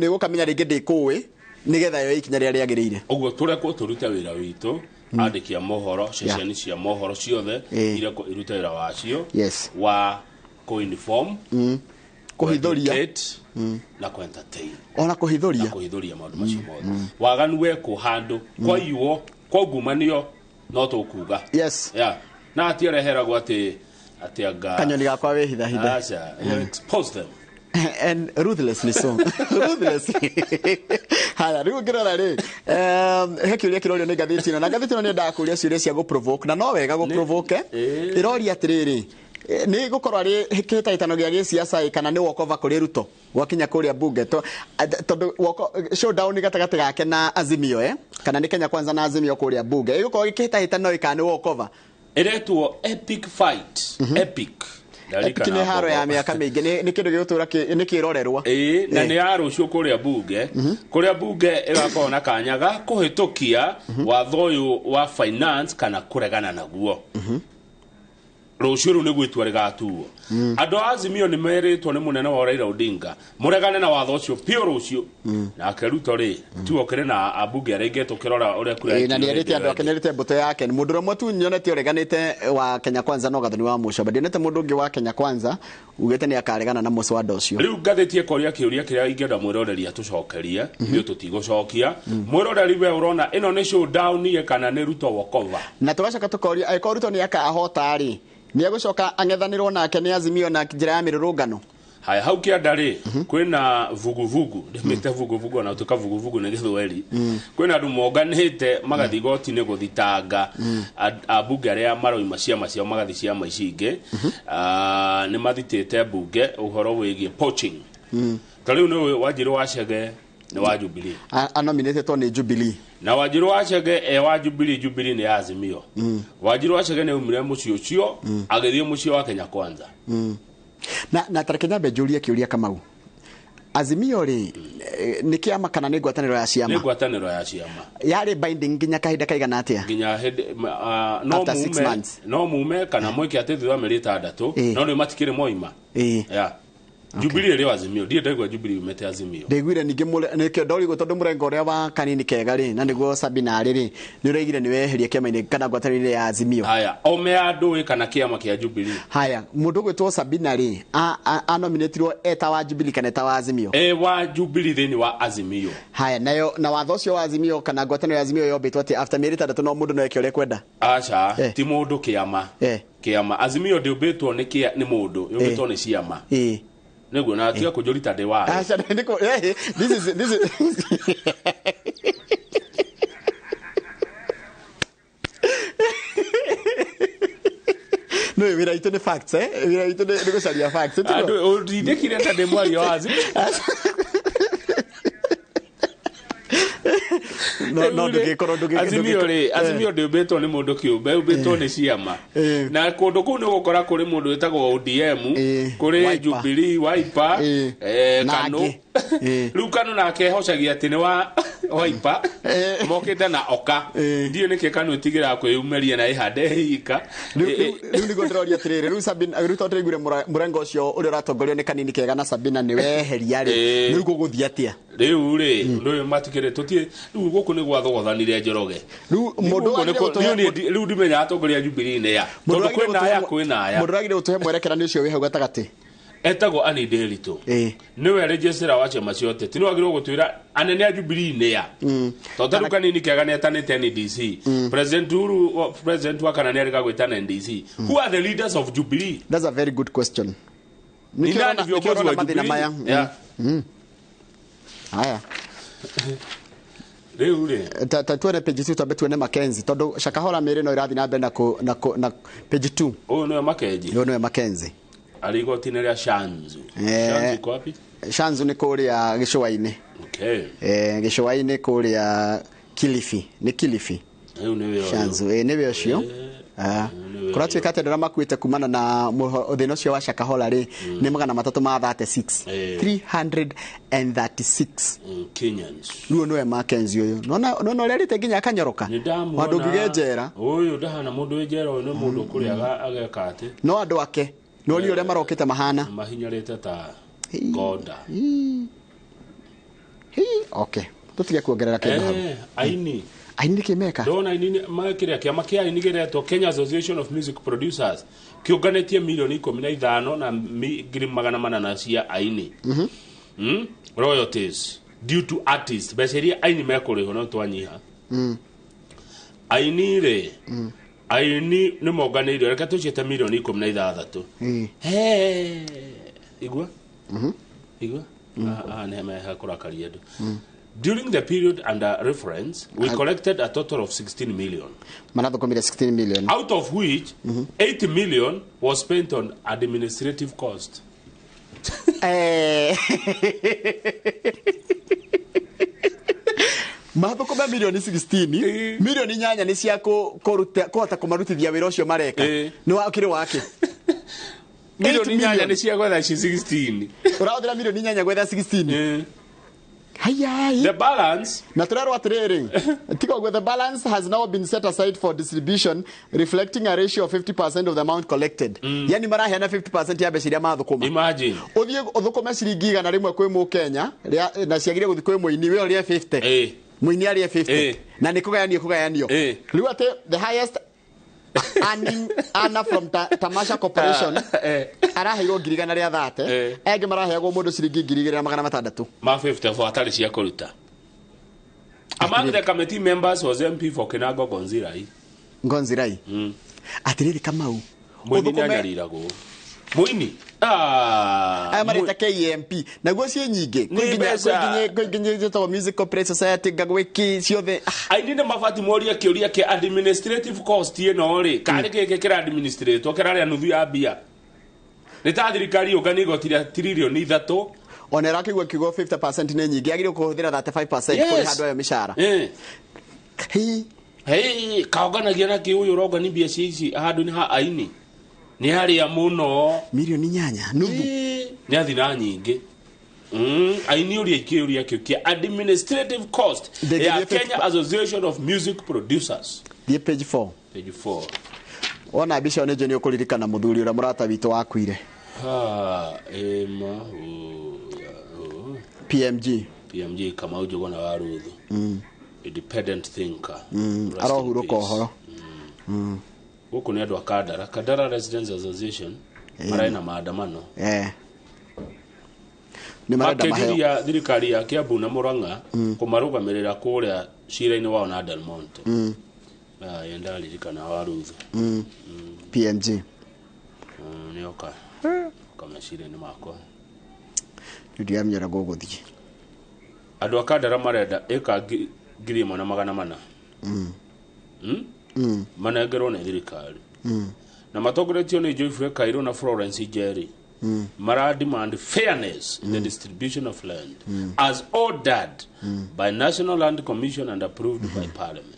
Speaker 2: ĩgũkamenya rĩngĩ ndĩkũĩ nĩgetha yoe ikinya rĩrĩa rĩagĩrĩire.
Speaker 20: Ũguo tũrekwo tũrute wĩra witũ andĩki a mohoro ceceni cia mohoro ciothe irekwo irute wĩra wacio wa kũ-inform
Speaker 2: kuhithuria
Speaker 20: na ku-entertain
Speaker 2: ona kuhithuria
Speaker 20: na kuhithuria maundu macio mothe waganu wekwo handu kwaiywo kwaungumanio no tukuga.
Speaker 2: Yes.
Speaker 20: Yeah. Na ati areheragwo ati ati anga
Speaker 2: kanyoni gakwa wehitha hitha.
Speaker 20: Acha, you expose them
Speaker 2: and ruthlessly so. Ruthlessly. Haya riu ngirora ri he kiuria kirorio ni ngathĩti ĩno na ngathĩti ĩno nĩ endaga kũria ciũria cia gũ-provoke na no wega gũ-provoke ĩroria atĩrĩrĩ nĩ gũkorwo arĩ kĩhĩtahĩtano gĩa gĩsiasa kana nĩ walkover kũrĩ Ruto gwakinya kũrĩa bunge tondũ showdown gatagatĩ gake na Azimio kana nĩ Kenya Kwanza na Azimio kũrĩa bunge ĩgũkorwo kĩhĩtahĩtano kana nĩ walkover
Speaker 20: ĩretwo epic fight. Epic
Speaker 2: Epic nĩ haro ya mĩaka mĩingĩ nĩ kĩndũ gĩgũtũra nĩ kĩrorerwa
Speaker 20: na nĩ ya rũciũ kũrĩa bunge kũrĩa bunge ĩgakorwo na kanya ga kũhĩtũkia watho ũyũ wa finance kana kũregana naguo. Rũciũ rũu nĩguo itua rĩgatuo. Andũ a Azimio nĩ merĩtwo nĩ mũnene wa Raila Odinga mũregane na watho ũcio piũ rũciũ. Nake Ruto rĩ tu okĩrĩ na ambunge arĩa aingĩ tũkĩrora ũrĩa kura
Speaker 2: na nĩerĩte andũ ake nĩerĩte mbũtũ yake mũndũ ũrĩa tu nyonete ũreganĩte wa Kenya Kwanza no Gathoni wa Mũcomba ndionete mũndũ ũngĩ wa Kenya Kwanza ugĩte nĩ akaregana na mũswada ũcio.
Speaker 20: Rĩu ngathĩti ĩkoria kĩũria kĩrĩa ingĩenda mwĩroreri atũcokerie ithuĩ tũtigũcokia mwĩroreri we ũrona ĩno nĩ showdown kana nĩ Ruto walkover
Speaker 2: na tũgacoka tũkoria angĩkorwo Ruto nĩ akahota rĩ nĩ egũcoka ang'ethanĩrwo nake nĩ Azimio na njĩra ya mĩrũrũngano.
Speaker 20: Haya hau kĩanda rĩ kwĩna vuguvugu ndĩmĩte vuguvugu ona ũtuĩka vuguvugu nĩ gĩthweri kwĩna andũ monganĩte magathiĩ igoti-inĩ gũthitanga ambunge arĩa maroima ciama ciao magathiĩ ciama ici ingĩ nĩ mathitĩte mbunge ũhoro wĩgiĩ poaching. Ta rĩu nĩ Wanjirũ wa Chege nĩ wa Jubilee
Speaker 2: anominatetwo nĩ Jubilee
Speaker 20: na Wanjirũ wa Chege e wa Jubilee Jubilee nĩ ya Azimio. Wanjirũ wa Chege nĩ aumire mũciĩ ũcio agĩthiĩ mũciĩ wa Kenya Kwanza.
Speaker 2: Na tareke nyambe njũrie kĩũria Kamau Azimio rĩ Nĩ kĩama kana nĩ ngwatanĩro ya
Speaker 20: Nĩ
Speaker 2: ciama?
Speaker 20: Ngwatanĩro ya ciama.
Speaker 2: Yarĩ binding nginya kahinda kaigana atĩa?
Speaker 20: Nginya hĩndĩ no
Speaker 2: After 6
Speaker 20: mume
Speaker 2: months.
Speaker 20: No mume kana mwĩke atĩ thutha wa mĩeri 6, no rĩu matikĩrĩ moima. Yeah. Jubilee ĩrĩ o Azimio, ndirĩ ndaigua Jubilee yumĩte Azimio.
Speaker 2: Ndaiguire ningĩ nĩkĩo ndorigwo, tondũ mũrengo ũrĩa wa Kanini Kega rĩ, na nĩguo Sabina arĩ rĩ, nĩ ũraigire nĩ weheria kĩama-inĩ kana ngwatanĩro ya Azimio.
Speaker 20: Haya, ome ya ndũĩ kana kĩama kĩa Jubilee?
Speaker 2: Haya, mũndũ ũgwĩtwo Sabina rĩ, anominatirwo eta wa Jubilee kana eta wa Azimio?
Speaker 20: E wa Jubilee thĩinĩ wa Azimio.
Speaker 2: Haya, nayo na watho ũcio wa Azimio kana ngwatanĩro ya Azimio yombĩtwo atĩ after mĩeri 6 no mũndũ no eke ũrĩa ekwenda?
Speaker 20: Aca, ti mũndũ, kĩama. Kĩama Azimio ndĩũmbĩtwo nĩ nĩ mũndũ, yũmbĩtwo nĩ ciama. Nĩguo na tiga kũnjũrita ndĩ wayo.
Speaker 2: Aca, this is no wĩra witũ nĩ facts, wĩra witũ nĩ gũcaria facts, tiguo?
Speaker 20: Andũ ũndindĩkire ta ndĩ mwaria wa Azimio.
Speaker 2: No ndũngĩkorwo
Speaker 20: Azimio rĩ, Azimio ndĩũmbĩtwo nĩ mũndũ kĩũmbe, yũmbĩtwo nĩ ciama, na kũndũ kũu nĩ ũgũkora kũrĩ mũndũ wĩtagwo ODM, kũrĩ
Speaker 2: Wiper.
Speaker 20: Jubilee, Wiper,
Speaker 2: Na
Speaker 20: KANU.
Speaker 2: angĩ.
Speaker 20: Rĩu KANU nake hocagia atĩ nĩ wa Wiper mokĩte na oka. Ndiũĩ nĩkĩ KANU ĩtigĩraga kwĩyumĩria na ĩhande ika.
Speaker 2: Rĩu nĩguo ndĩroria atĩrĩrĩ, rĩu Sabina, rĩu tondũ ndĩraiguire mũrengo ũcio ũrĩa ũratongorio nĩ Kanini Kega na Sabina nĩ weheria rĩ, rĩu gũgũthiĩ atĩa?
Speaker 20: Rĩu rĩ, ũndũ ũyũ matikĩrĩ tũtiĩ rĩu gũkũ nĩ gwathogathanire Njoroge.
Speaker 2: Rĩu mũndũ
Speaker 20: Gũkũ
Speaker 2: wagĩrĩire
Speaker 20: rĩu ndimenyaga atongoria a Jubilee nĩ ya
Speaker 2: Mũndũ
Speaker 20: tondũ
Speaker 2: wagĩrĩire
Speaker 20: kwĩna aya kwĩna aya.
Speaker 2: Mũndũ wagĩrĩire gũtũhe mwerekera nĩ ũcio wĩ hau gatagatĩ.
Speaker 20: Etagwo Annie Nderitu, nĩwe registrar wa ciama cia ũteti, nĩwe wagĩrĩirwo gũtwĩra anene a Jubilee nĩ ya, tondũ ta rĩu Kanini Kega nĩ etanĩte NDC, President Uhuru president wa kana nĩ arĩga gwĩtana NDC. Who are the leaders of Jubilee?
Speaker 2: That's a very good question.
Speaker 20: Ni
Speaker 2: Nĩkĩo
Speaker 20: nani
Speaker 2: ũrona-
Speaker 20: viongozi
Speaker 2: nĩkĩo ũrona
Speaker 20: wa
Speaker 2: mathĩna
Speaker 20: Jubilee?
Speaker 2: maya.
Speaker 20: Yeah.
Speaker 2: Haya.
Speaker 20: Rĩu rĩ,
Speaker 2: Ta tuone page 2, twambe tuone Mackenzie, tondũ Shakahola mĩrĩ no ĩrathiĩ na mbere na page 2.
Speaker 20: Ũyũ nĩwe Makenji?
Speaker 2: Ũyũ nĩwe Mackenzie.
Speaker 20: Arĩ igoti-inĩ rĩa Shanzu. Shanzu iko wapi?
Speaker 2: Shanzu nĩ kũrĩa gĩcũa-inĩ. Gĩcũa-inĩ kũrĩa Kilifi, nĩ Kilifi.
Speaker 20: Rĩu nĩwe ũyũ.
Speaker 2: Shanzu, nĩwe ũcio. Ah.
Speaker 20: Nĩwe.
Speaker 2: Kũratuĩka atĩ andũ arĩa makuĩte kumana na thĩna ũcio wa Shakahola rĩ, nĩ 336. 336.
Speaker 20: Kenyans.
Speaker 2: Rĩu nĩwe Mackenzie ũyũ, nona nona ũrĩa arĩte nginya akanyoroka.
Speaker 20: Nĩ ndamuona.
Speaker 2: Wandũ ngige njera.
Speaker 20: Ũyũ ndahana mũndũ wĩ njera, ũyũ nĩ mũndũ ũkũrĩa ageka atĩ
Speaker 2: No andũ ake no ũrĩa marokĩte mahana
Speaker 20: mahinyarĩte ta ngonda.
Speaker 2: Hi, okay, tũtige kuongerera kĩndũ hau.
Speaker 20: Aini.
Speaker 2: Aini nĩkĩ meka?
Speaker 20: Ndona aini makĩrĩa kĩama kĩa aini gĩretwo Kenya Association of Music Producers kĩũnganĩtie milioni 15 na 400,000 cia aini. Royalties due to artists, mbeca iria aini mekũrĩhwo no twanyiha. Aini rĩ, aini nĩ monganĩirio, reke tũciĩte milioni 16. Hey, igua igua. Ah, nĩ mehakũrakaria andũ. During the period under reference, we collected a total of 16 million,
Speaker 2: Marathũkũmire 16 million,
Speaker 20: out of which 8 million was spent on administrative cost.
Speaker 2: Mathũkũme milioni 16, milioni 8 nĩ cia kũhota kũmarutithia wĩra ũcio mareka. Nĩ wakĩrĩ wake.
Speaker 20: Milioni 8 nĩ cia gwetha ici 16.
Speaker 2: Ũrahũthĩra milioni 8 gwetha 16. Hayai.
Speaker 20: The balance
Speaker 2: Na turerwo atiriri, tiga ũguo, the balance has now been set aside for distribution, reflecting a ratio of 50% of the amount collected. Yani maraheana 50% ya mbeca iria mathũkũma.
Speaker 20: Imagine.
Speaker 2: Ũthiĩ ũthũkũme ciringi 100 kwĩ mũkenya na ciagire gũthiĩ kwĩ mũini, we ũrĩe 50, mũini arĩe 50, na nĩ kũgayanio kũgayanio. Rĩu atĩ the highest earning earner from Tamasha Corporation araheirwo 130,000, angĩ maraheagwo mũndũ ciringi 2,600.
Speaker 20: Ma 54 atarĩ cia kũruta. Among the committee members was MP for Kinango Gonzirai.
Speaker 2: Ngonzirai. Atiriri Kamau,
Speaker 20: Mũini nĩ anyariragwo. Mũini. Ah,
Speaker 2: aya mareta KMP naguo ciĩ nyingĩ.
Speaker 20: Nĩ mbeca.
Speaker 2: Kwĩ nginya njĩtagwo Music Corporate Society ngagwĩki ciothe.
Speaker 20: Aini nĩ mabati morie kĩũria kĩa administrative cost ĩno rĩ, karĩ gĩkĩ kĩra administratwo kĩrarĩa nuthu ya mbia, nĩ ta thirikari yũngania igoti rĩa tiririoni 3.
Speaker 2: Ona ĩrakĩigua kiugo 50% nĩ nyingĩ, yagĩrĩirwo kũhũthĩra 35% kũrĩha andũ ayo mĩcara. Hi.
Speaker 20: Hey, kaonganagia na kĩ ũyũ ũrongani mbia cia ici handũ-inĩ ha aini nĩ arĩa mũno.
Speaker 2: Milioni 8 nuthu.
Speaker 20: Nĩ athina nyingĩ. Aini ũria kĩũria kĩu kĩa administrative cost ya Kenya Association of Music Producers.
Speaker 2: Thiĩ page 4.
Speaker 20: Page 4.
Speaker 2: Wona mbica ĩyo nĩ njũĩ nĩ ũkũririkana mũthuri ũrĩa mũrata witũ wakuire. PMG.
Speaker 20: PMG Kamau Njuguna wa Ruthu. Independent thinker.
Speaker 2: Arohurũka ũhoro.
Speaker 20: Gũkũ nĩ andũ a Kandara, Kandara Residents Association mararĩ na maandamano.
Speaker 2: Nĩ marenda maheo.
Speaker 20: Thirikari ya Kiambu na Murang'a kũmarũgamĩrĩra kũrĩa cira-inĩ wao na Del Monte. Yendaririkana wa Ruthu.
Speaker 2: PMG.
Speaker 20: Nĩoka. Kameciria-inĩ makwa.
Speaker 2: Ndiramenya gũgũthiĩ.
Speaker 20: Andũ a Kandara marenda ĩka 1,400. Manengerwo nĩ thirikari. Na matongoretio nĩ Geoffrey Kairũ na Florence Njeri. Mara demand fairness in the distribution of land as ordered by National Land Commission and approved by Parliament.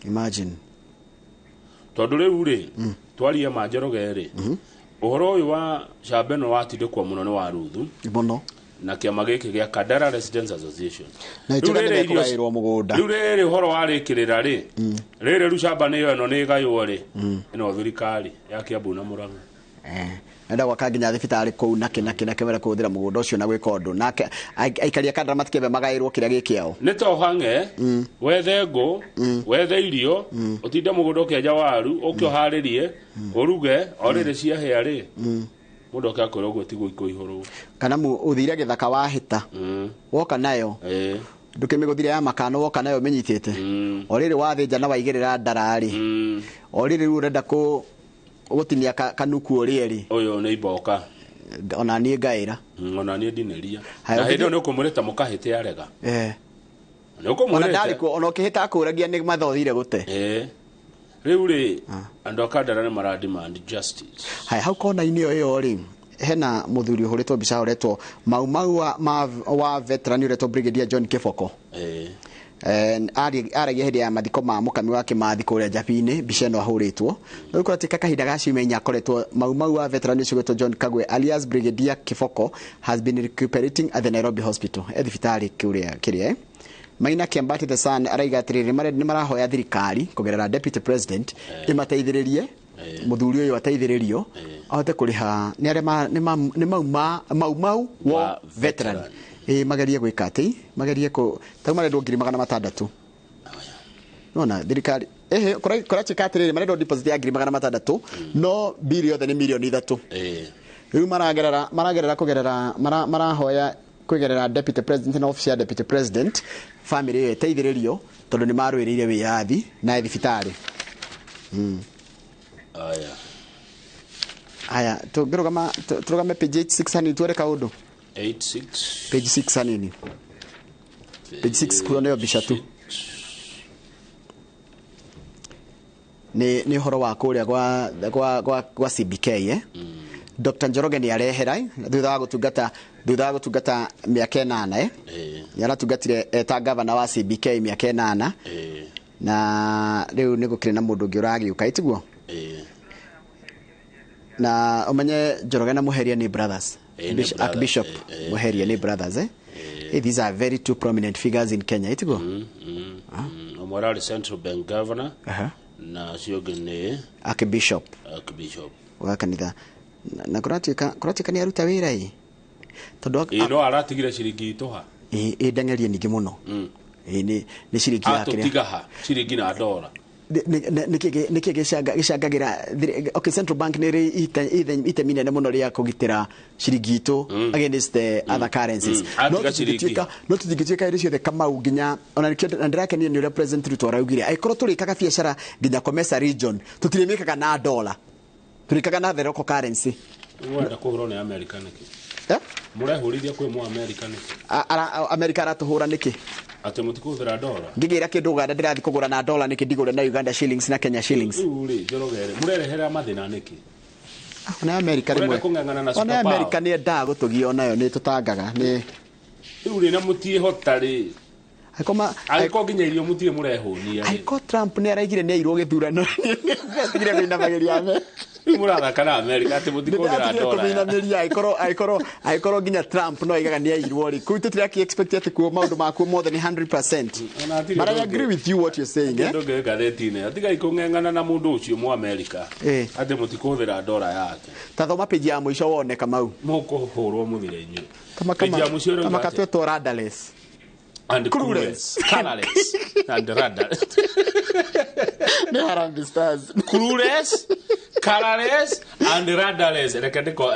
Speaker 2: Imagine.
Speaker 20: Tondũ rĩu rĩ, twarie ma Njoroge rĩ, ũhoro ũyũ wa Shambeno watindĩkwo mũno nĩ wa Ruthu.
Speaker 2: Mũno.
Speaker 20: Na kĩama gĩkĩ gĩa Kandara Residents Association.
Speaker 2: Na ituĩka nĩ mekũgaĩrwo mũgũnda.
Speaker 20: Rĩu rĩrĩ ũhoro warĩkĩrĩra rĩ, rĩrĩ rĩu shamba nĩyo ĩno nĩ ĩgaywo rĩ, ĩno thirikari ya Kiambu na Murang'a.
Speaker 2: Enda gwaka nginya thibitarĩ kũu na kĩ na kĩ na kĩ mera kũhũthĩra mũgũnda ũcio na gwĩka ũndũ nake aikari a Kandara matikĩambe magaĩrwo kĩrĩa gĩ kĩao.
Speaker 20: Nĩ ta ũhang'e, wethe ngũ, wethe irio, ũtinde mũgũnda ũkĩenja waru, ũke ũharĩrie, ũruge, o rĩrĩ ciahĩa rĩ, mũndũ oke akwĩra ũguo tiguo ikũihũrwo.
Speaker 2: Kana ũthire gĩthaka wahĩta, woka nayo, ndũkĩmĩgũthire ya makano woka nayo ũmĩnyitĩte, o rĩrĩ wathĩnja na waigĩrĩra ndara rĩ, o rĩrĩ rĩu ũrenda kũ gũtinia kanuku ũrĩe rĩ.
Speaker 20: Ũyũ nĩ iboka.
Speaker 2: Ona niĩ ngaĩra.
Speaker 20: Ona niĩ ndinĩria. Na hĩndĩ ĩyo nĩ ũkũmwĩrĩte mũkahĩte arega. Nĩ ũkũmwĩrĩte.
Speaker 2: Ona ndarĩ kuo, ona ũkĩhĩta akũragia nĩ mathaa ũthire gũte.
Speaker 20: Rĩu rĩ, andũ a Kandara nĩ mara demand justice.
Speaker 2: Haya, hau kona-inĩ ĩyo rĩ, hena mũthuri ũhũrĩtwo mbica ũretwo Mau Mau wa veteran ũretwo Brigadier John Kĩboko. Aragia hĩndĩ ya mathiko ma mũkami wa Kĩmathi kũrĩa Njabini, mbica ĩno ahũrĩtwo. Rĩu kũratuĩka kahinda ga ciumia inya akoretwo Mau Mau wa veteran ũcio ũgwĩtwo John Kagwe alias Brigadier Kĩboko has been recuperating at the Nairobi Hospital. E thibitarĩ kũrĩa kĩrĩa. Maina Kĩambati the Sun araiga atĩrĩrĩ, nĩ marahoya thirikari kũgerera Deputy President ĩmateithĩrĩrie mũthuri ũyũ ateithĩrĩrio ahote kũrĩha nĩ arĩa nĩ Mau Mau wa veteran. Magerie gwĩka atĩ magerie kũ ta marendwo 600,000. Nona thirikari kũratuĩka atĩrĩrĩ marendwo deposit ya 600,000 no bili yothe nĩ 3 million. Rĩu maragerera kũgerera marahoya kũgerera Deputy President na office ya Deputy President family ĩyo ĩteithĩrĩrio tondũ nĩ marũĩrĩire wĩyathi na thibitarĩ.
Speaker 20: Aya.
Speaker 2: Aya, tũngĩrũgama tũrũgame page 86 hanini tuone kaũndũ.
Speaker 20: 86.
Speaker 2: Page 6 hanini. Page 6 kuona yo mbica tu. Nĩ ũhoro wa kũrĩa gwa CBK Dr. Njoroge nĩ arehera thutha wa gũtungata mĩaka 8 Nĩ aratungatire ta governor wa CBK mĩaka 8 na rĩu nĩ gũkĩrĩ na mũndũ ũngĩ ũragĩũka ĩtiguo. Na ũmenye Njoroge na Muheria nĩ brothers. Archbishop Muheria nĩ brothers. These are very two prominent figures in Kenya ĩtiguo.
Speaker 20: Ũmwe ararĩ Central Bank governor na ũcio ũngĩ nĩ
Speaker 2: Archbishop wa kanitha. Na kũratuĩka nĩ aruta wĩra ĩ tondũ
Speaker 20: no aratigire ciringi itũha.
Speaker 2: Ĩ ndengerie ningĩ mũno. Nĩ ciringi ya kĩrĩa.
Speaker 20: Atũtiga ha ciringi na ndora.
Speaker 2: Nĩkĩ gĩcangagĩra okay Central Bank nĩ ĩrĩ itemi inene mũno rĩa kũgitĩra ciringi itũ against the other currencies. No tũtingĩtuĩka irio ciothe Kamau nginya ona nĩkĩo na ndĩrakenio nĩ ũrĩa President Ruto araugire angĩkorwo tũrĩkaga biacara nginya Comesa region tũtirĩmĩkaga na dollar, tũrĩkaga na the local currency.
Speaker 20: Ũrenda kũhũrwo nĩ America nĩkĩ? Mũrehũrithia kwĩ mũ America nĩkĩ?
Speaker 2: America aratũhũra nĩkĩ?
Speaker 20: Atĩ mũtikũhũthĩra dollar?
Speaker 2: Ngĩgĩra kĩndũ Uganda ndĩrathiĩ kũgũra na dollar nĩkĩ ndigũre na Uganda shillings na Kenya shillings?
Speaker 20: Rĩu rĩ Njoroge rĩ, mũrerehera mathĩna nĩkĩ?
Speaker 2: Ona America rĩmwe. Ona America nĩ endaga gũtũgia onayo nĩ tũtangaga nĩ.
Speaker 20: Rĩu rĩ na mũtiĩhota rĩ. Angĩkorwo nginya irio mũtirĩ mũrehũnia rĩ.
Speaker 2: Angĩkorwo Trump nĩ araigire nĩ airwo gĩthurano nĩ atigire kũinamagĩria America.
Speaker 20: Rĩu mũrathaka na America atĩ mũtikũhũthĩra
Speaker 2: Ndĩratigire
Speaker 20: dola.
Speaker 2: kũmĩinamĩria angĩkorwo nginya Trump no aigaga nĩ airwo rĩ kũu tũtiraki expect atĩ kuo maũndũ makuo mothe nĩ 100%.
Speaker 20: Ona hatirĩ
Speaker 2: But I
Speaker 20: ũndũ
Speaker 2: agree with you what you're saying, eh?
Speaker 20: Kĩndũ ngĩ ngathĩti-inĩ atigai kũng'eng'ana na mũndũ ũcio mũ America atĩ mũtikũhũthĩra dola yake.
Speaker 2: Ta thoma page ya mũico wone Kamau.
Speaker 20: Mũkũhũrwo mũthire inyuĩ. Page ya mũico ĩrauga
Speaker 2: Kama
Speaker 20: atĩa?
Speaker 2: katwetwo rudderless.
Speaker 20: And clueless, colorless and rudderless.
Speaker 2: Nĩ Harambee Stars.
Speaker 20: Clueless, colorless and rudderless. Reke ndĩko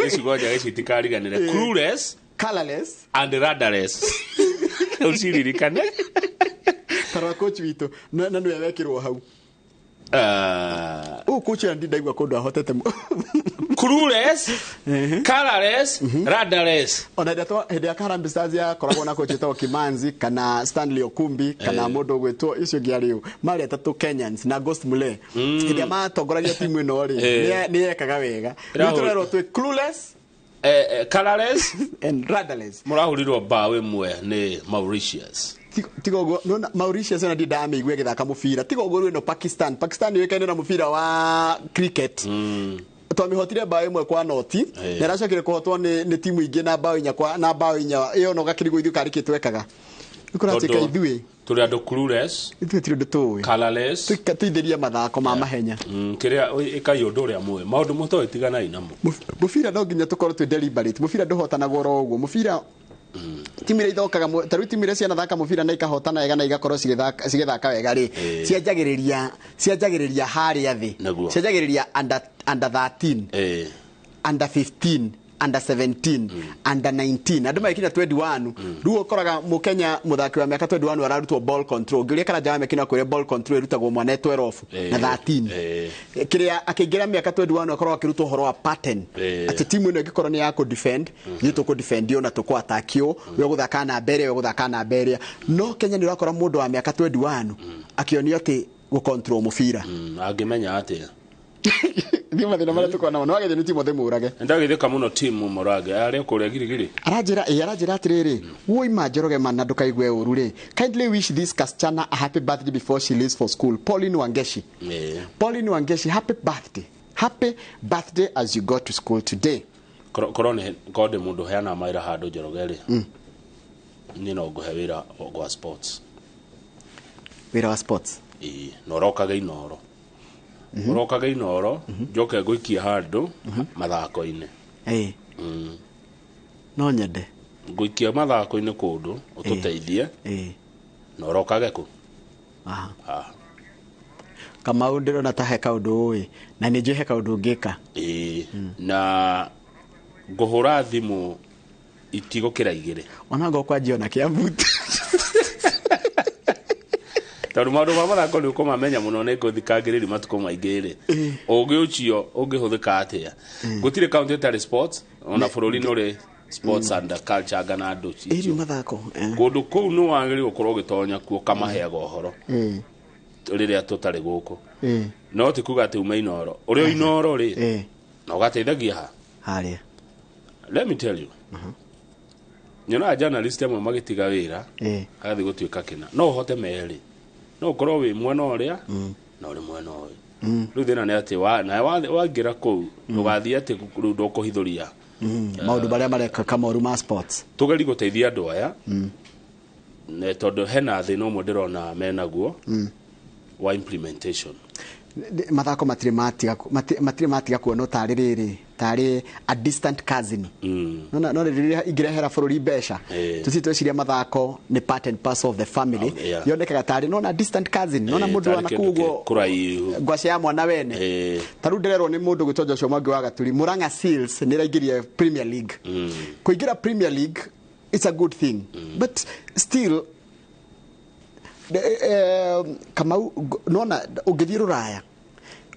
Speaker 20: icigo njega ici itikariganĩre. Clueless,
Speaker 2: colorless
Speaker 20: and rudderless. Ũciririkane.
Speaker 2: Tarora coach witũ na nĩwe wekĩrwo hau. Ũũ coach ĩyo ndindaigua kũndũ ahotete.
Speaker 20: Clueless, colorless, rudderless.
Speaker 2: Ona hĩndĩ ĩrĩa Harambee Stars yakoragwo na coach wĩtagwo Kimanzi kana Stanley Okumbi kana mũndũ ũgwĩtwo icio ũngĩ arĩ ũ, marĩ atatũ Kenyans na Ghost Mulee. Hĩndĩ ĩrĩa matongoragia timu ĩno rĩ, nĩ yekaga wega. Rĩu tũrerwo twĩ clueless,
Speaker 20: colorless
Speaker 2: and rudderless.
Speaker 20: Mũrahũrirwo mbaũ ĩmwe nĩ Mauritius.
Speaker 2: Tiga ũguo nona Mauritius ona ndindamĩigua ĩgĩthaka mũbira. Tiga ũguo rĩu ĩno Pakistan. Pakistan yũĩkaine na mũbira wa cricket. Twamĩhotire mbaũ 1-0 na ĩracokire kũhotwo nĩ timu ingĩ na mbaũ 4 kwa na mbaũ 4 ĩyo no gakĩrigwo ithuĩ karĩ kĩ twekaga. Nĩ kũratuĩka ithuĩ
Speaker 20: tũrĩ andũ clueless,
Speaker 2: ithuĩ tiri ũndũ tũĩ,
Speaker 20: colorless,
Speaker 2: tũithĩrie mathako ma mahenya.
Speaker 20: Kĩrĩa ĩkai ũndũ ũrĩa mũĩ maũndũ mũtoĩ tiganai namo.
Speaker 2: Mũbira no nginya tũkorwo twĩ deliberate. Mũbira ndũhotanagwo oro ũguo. Mũbira timu iria ithokaga ta rĩu timu iria cianathaka mũbira na ikahotana wega na igakorwo cigĩthaka wega rĩ, cianjagĩrĩria harĩa thĩ, cianjagĩrĩria under 13, under 15, under 17, under 19, andũ magĩkinya 21. Rĩu ũkoraga mũkenya mũthaki wa mĩaka 21 ararutwo ball control. Ngĩũria Karanja wa Mekino akwĩre ball control ĩrutagwo mwana e 12 na 13. Kĩrĩa akĩingĩra mĩaka 21 akorwo akĩrutwo ũhoro wa pattern, atĩ timu ĩno ĩngĩkorwo nĩ ya kũ-defend, ithuĩ tũkũ-defend na tũkũ-attack we gũthaka na mbere, we gũthaka na mbere. No Kenya nĩ ũrakora mũndũ wa mĩaka 21 akĩonio atĩ gũ-control mũbira.
Speaker 20: Angĩmenya atĩa?
Speaker 2: Thiĩ mathĩna marĩa tũkoragwo namo, no wagethio nĩ Timothy Mũrage.
Speaker 20: Ndagĩthĩka mũno timu Mũrage arĩa kũrĩa Girigiri.
Speaker 2: Aranjĩra aranjĩra atĩrĩrĩ, woima Njoroge mana ndũkaigue ũru rĩ. Kindly wish this kasichana a happy birthday before she leaves for school. Pauline Wangeshi. Pauline Wangeshi, happy birthday. Happy birthday as you go to school today.
Speaker 20: Korwo nĩ korwo ndĩ mũndũ ũheanaga mawĩra handũ Njoroge rĩ, niĩ no ngũhe wĩra gwa sports.
Speaker 2: Wĩra wa sports?
Speaker 20: Ĩĩ, na ũrokage Inooro. Ũrokage Inooro, njoke ngũikie handũ mathako-inĩ.
Speaker 2: No nyende.
Speaker 20: Ngũikie mathako-inĩ kũndũ ũtũteithie. Na ũrokage kũ?
Speaker 2: Aha. Kamau ndĩrona ta he kaũndũ ũĩ na nĩ njũĩ he kaũndũ ũngĩka.
Speaker 20: Na ngũhũra thimũ itigũkĩra 2.
Speaker 2: Ona ngokwa njiona kĩambuti.
Speaker 20: Tondũ maũndũ ma mathako nĩ ũkũmamenya mũno nĩ ngũthikangĩrĩria matukũ maingĩ rĩ. Ũgĩ ũcio ũngĩhũthĩka atĩa? Gũtirĩ kaũntĩ ĩtarĩ sports, ona bũrũri nĩ ũrĩ sports and culture anga na andũ
Speaker 2: Ĩri mathako.
Speaker 20: Kũndũ kũu nĩ wagĩrĩirwo gũkorwo ũgĩtonya kuo ũkamaheaga ũhoro rĩrĩa tũtarĩ gũkũ. No ti kuga atĩ ume Inooro. Ũrĩ o Inooro rĩ, na ũgateithagia ha?
Speaker 2: Harĩa.
Speaker 20: Let me tell you. Nyonaga journalist amwe magĩtiga wĩra, agathiĩ gũtuĩka kĩna. No ũhote merĩ. No ũkorwo wĩ mwena ũrĩa na ũrĩ mwena ũyũ. Rĩu thĩna nĩ atĩ nawe waingĩra kũu ndũgathiĩ atĩ rĩu ndũkũhithũria
Speaker 2: maũndũ marĩa mareka moru ma sports.
Speaker 20: Tũgerie gũteithia andũ aya tondũ hena thĩna ũmwe ndĩrona menaguo wa implementation.
Speaker 2: Mathako matirĩ matiga kuonwo tarĩ rĩrĩ tarĩ a distant cousin. No rĩrĩa ingĩrehera bũrũri mbeca tũci tweciria mathako nĩ part and parcel of the family. Yonekaga tarĩ nona distant cousin, nona mũndũ wa nakũu ũguo ngwaci ya mwana wene. Ta rĩu ndĩrerwo nĩ mũndũ gwĩtwo Joshua Mwangi wa Gaturi, Murang'a Seals nĩ ĩraingĩria Premier League. Kũingĩra Premier League it's a good thing, but still Kamau nona ũngĩthiĩ Rũraya,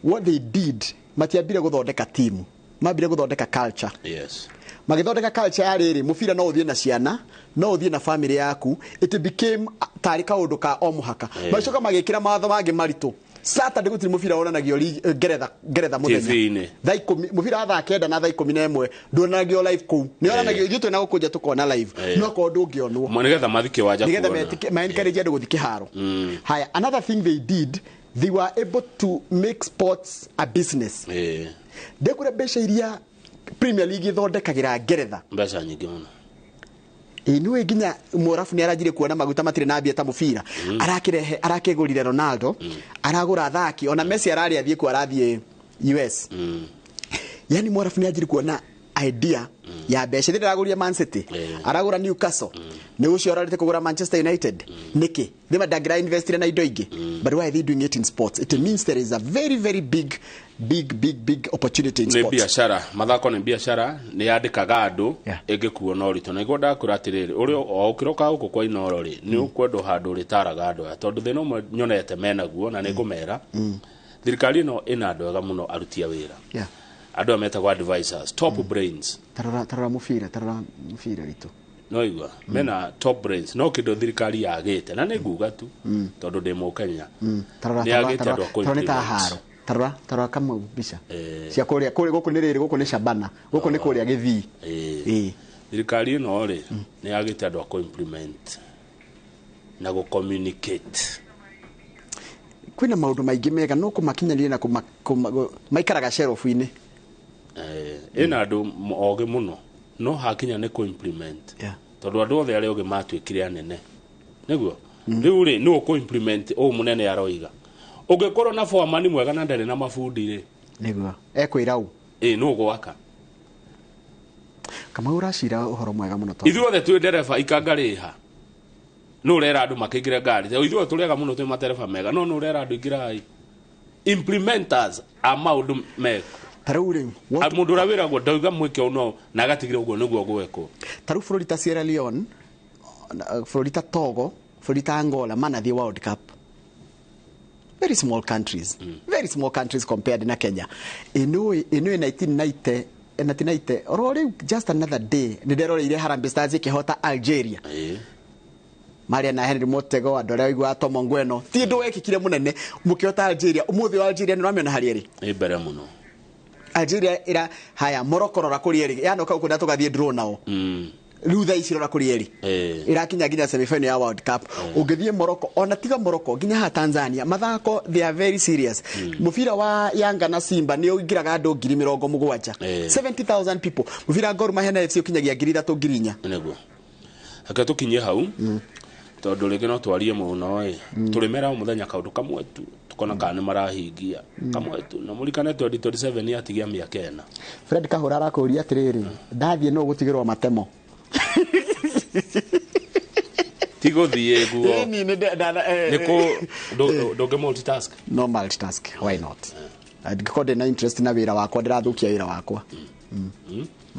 Speaker 2: what they did matiambire gũthondeka timu, mambire gũthondeka culture.
Speaker 20: Yes.
Speaker 2: Magĩthondeka culture ya rĩrĩ, mũbira no ũthiĩ na ciana, no ũthiĩ na family yaku. It became tarĩ kaũndũ ka o mũhaka. Magĩcoka magĩkĩra mawatho mangĩ maritũ. Saturday gũtirĩ mũbira wonanagio Ngeretha mũthenya. Thaa 10 mũbira wa thaa 9 na thaa 11 ndwonanagio live kũu. Nĩ wonanagio ithuĩ twĩna gũkũ nja tũkona live. No korwo ndũngĩonwo.
Speaker 20: Nĩgetha mathiĩ kĩwanja
Speaker 2: kuona. Nĩgetha ma encourage andũ gũthiĩ kĩharo. Haya, another thing they did, They were able to make sports a business. Ndekure mbeca iria Premier League ithondekagĩra Ngeretha.
Speaker 20: Mbeca nyingĩ mũno.
Speaker 2: Ĩ nĩũĩ nginya Mũarabu nĩ aranjire kuona maguta matirĩ na mbia ta mũbira. Arakĩrehe arakĩgũrire Ronaldo, aragũra athaki ona Messi ararĩ athiĩ kuo arathiĩ US. Yani Mũarabu nĩ anjire kuona idea ya mbeca ithĩ ndaragũrire Man City, aragũra Newcastle, nĩ ũcio ararĩte kũgũra Manchester United. Nĩkĩ? Thima ndangĩra investire na indo ingĩ. But why are they doing it in sports? It means there is a very very big big big big opportunity in
Speaker 20: Nĩ
Speaker 2: sports.
Speaker 20: biacara, mathako nĩ biacara, nĩ yandĩkaga andũ ĩngĩkuona ũritũ. Na nĩguo ndakwĩra atĩrĩrĩ, ũrĩa o ũkĩroka gũkũ kwa Inooro rĩ, nĩ ũkwendwo handũ ũrĩtaraga andũ aya, tondũ thĩna ũmwe nyonete menaguo na nĩ ngũmera, thirikari ĩno ĩna andũ ega mũno aruti a wĩra. Andũ aya metagwo advisors, top brains.
Speaker 2: Tarora mũbira, tarora mũbira witũ.
Speaker 20: No igua, mena top brains, no kĩndũ thirikari yagĩte, na nĩ nguga tu, tondũ ndĩ Mũkenya.
Speaker 2: Tarora
Speaker 20: Nĩ
Speaker 2: tarora
Speaker 20: yagĩte
Speaker 2: tarora
Speaker 20: andũ a
Speaker 2: tarora nĩ ta
Speaker 20: kũ-implement.
Speaker 2: haro. Tarora tarora kamau mbica. Cia kũrĩa kũrĩa gũkũ nĩ rĩrĩ gũkũ nĩ Shabana, gũkũ nĩ kũrĩa Gĩthii.
Speaker 20: Thirikari ĩno rĩ, nĩ yagĩte andũ a kũ-implement na gũ-communicate.
Speaker 2: Kwĩna maũndũ maingĩ mega no kũmakinyanĩria na maikaraga shelf-inĩ.
Speaker 20: Ĩna andũ ogĩ mũno no hakinya nĩ kũ-implement. Tondũ andũ othe arĩa ogĩ matuĩkire anene. Nĩguo? Rĩu rĩ, nũ ũkũ-implement ũũ mũnene aroiga? Ũngĩkorwo na foreman mwega na ndarĩ na mabundi rĩ.
Speaker 2: Nĩguo. Ekwĩra ũ?
Speaker 20: Nũ ũgwaka?
Speaker 2: Kamau ũracira ũhoro mwega mũno tondũ.
Speaker 20: Ithuothe twĩ ndereba ikanga rĩha. Nũ ũrera andũ makĩingĩre ngari? Ithuothe tũrĩaga mũno twĩ matereba mega, no nũ ũrera andũ ingĩrai? Implementers a maũndũ meko.
Speaker 2: Ta rĩu rĩ,
Speaker 20: Mũndũ ũrĩa wĩragwo ndauga mwĩke ũũ no na agatigĩra ũguo nĩguo gwekwo.
Speaker 2: Ta rĩu bũrũri ta Sierra Leone, bũrũri ta Togo, bũrũri ta Angola manathiĩ World Cup. Very small countries. Very small countries compared na Kenya. Ĩnũĩ 1990 1990 oro rĩu just another day nĩ nderoreire Harambee Stars ĩkĩhota Algeria. Maria na Henry Motego andũ arĩa waiguaga Tomo Ngweno ti ũndũ wekĩkire mũnene mũkĩhota Algeria. Ũmũthĩ wa Algeria nĩ ũramĩona harĩa ĩrĩ.
Speaker 20: Ĩ mbere mũno.
Speaker 2: Algeria ĩra haya Morocco rora kũrĩa ĩrĩ yanoka gũkũ na tũgathiĩ draw nao. Rĩu thaa ici rora kũrĩa ĩrĩ. Ĩrakinya nginya semi-final ya World Cup. Ũngĩthiĩ Morocco ona tiga Morocco nginya haha Tanzania mathako they are very serious. Mũbira wa Yanga na Simba nĩ ũingĩraga andũ 70,000. 70,000 people. Mũbira Gor Mahia na FC ũkinyagia 3,000 4,000.
Speaker 20: Nĩguo. Reke tũkinyie hau. Tondũ rĩngĩ no twarie mũno ĩ. Tũrĩmera o mũthenya kaũndũ kamwe tu tukona kana nĩ marahingia kamwe tu na mũrikane 2027 yatigia mĩaka ĩna.
Speaker 2: Fred Kahũra arakũria atĩrĩrĩ, ndathiĩ no gũtigĩrwo matemo.
Speaker 20: Ti gũthiĩ guo.
Speaker 2: Nĩ
Speaker 20: Nĩ kũ ndũngĩ multitask.
Speaker 2: No multitask, why not? Angĩkorwo ndĩ na interest na wĩra wakwa ndĩrathũkia wĩra wakwa.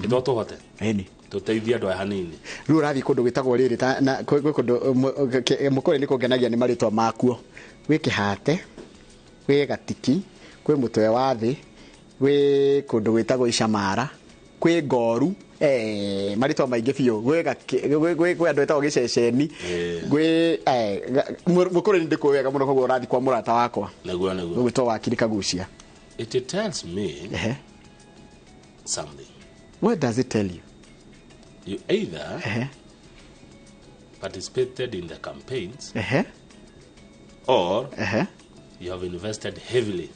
Speaker 20: Ĩtwa tũhote.
Speaker 2: Ĩni.
Speaker 20: Tũteithie andũ aya hanini.
Speaker 2: Rĩu ũrathiĩ kũndũ gwĩtagwo rĩrĩ ta na kwĩ kũndũ mũkũrĩ nĩ kũngenagia nĩ marĩtwa makuo. Gwĩ Kĩhate, gwĩ Gatiki, kwĩ Mũtwe wa Thĩ, gwĩ kũndũ gwĩtagwo Icamara, kwĩ Ngoru, marĩtwa maingĩ biũ. Gwĩ gwĩ andũ etagwo Gĩceceni, gwĩ mũkũrĩ nĩ ndĩkũĩ wega mũno koguo ũrathiĩ kwa mũrata wakwa.
Speaker 20: Nĩguo nĩguo.
Speaker 2: Ũgwĩtwo Wakiri Kagucia.
Speaker 20: It tells me something.
Speaker 2: What does it tell you?
Speaker 20: You either participated in the campaigns or you have invested heavily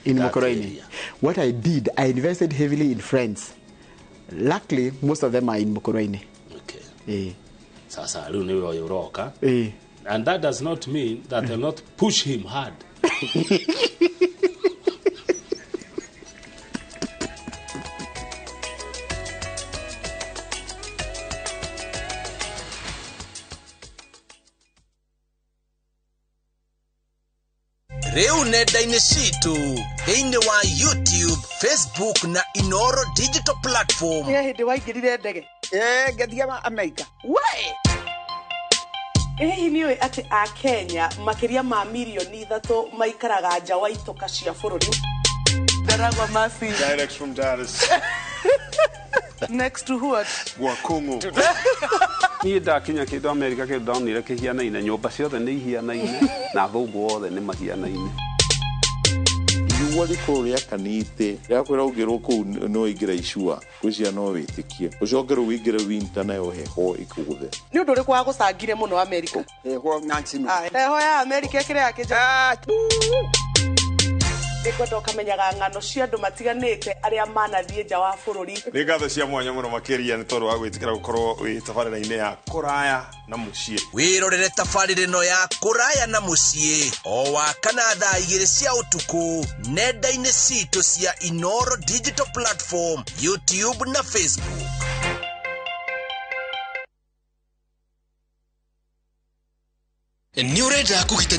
Speaker 2: in
Speaker 20: that
Speaker 2: Mukurweini.
Speaker 20: area.
Speaker 2: What I did, I invested heavily in friends. Luckily, most of them are in Mukurweini.
Speaker 20: Okay. Sasa rĩu nĩwe ũyũ ũroka. And that does not mean that I'll not push him hard.
Speaker 9: Rĩu nenda-inĩ citũ thĩinĩ wa YouTube, Facebook na Inoro digital platform.
Speaker 5: Nĩ hĩndĩ waingĩrire ndege?
Speaker 11: Ngĩthiĩ Amerika.
Speaker 5: We! Hihi nĩ ũĩ atĩ Akenya makĩria ma mirioni 3 maikaraga nja wa itoka cia bũrũri? Ndaragwa Masi.
Speaker 12: Direct from Dallas.
Speaker 5: Next to what?
Speaker 12: Wakungu.
Speaker 13: Niĩ ndakinya kĩndũ Amerika kĩndũ ndonire kĩhianaine, nyũmba ciothe nĩ ihianaine na athũngũ othe nĩ mahianaine.
Speaker 7: Riũa rĩkorwo rĩakanĩte rĩakwĩra ũngĩrwo kũu no ũingĩre icua ngwĩciria no wĩtĩkie ũcoke rĩu ũingĩre winter nayo heho ĩkũgũthe.
Speaker 5: Nĩ ũndũ ũrĩkũ wagũcangire mũno Amerika?
Speaker 11: Heho Nancy.
Speaker 5: Heho ya Amerika ĩkĩrĩ ya kĩnja.
Speaker 8: Nĩngwenda ũkamenyaga ng'ano cia andũ matiganĩte arĩa manathiĩ nja wa bũrũri.
Speaker 12: Nĩ ngatho cia mwanya mũno makĩria nĩ tondũ wa gwĩtĩkĩra gũkorwo wĩ tabarĩra-inĩ ya kũraya na mũciĩ.
Speaker 9: Wĩrorere tabarĩra ĩno ya kũraya na mũciĩ o wa kana thaa 2 cia ũtukũ nenda-inĩ citũ cia Inoro Digital Platform, YouTube na Facebook.
Speaker 14: Nĩ ũrenda kũgita.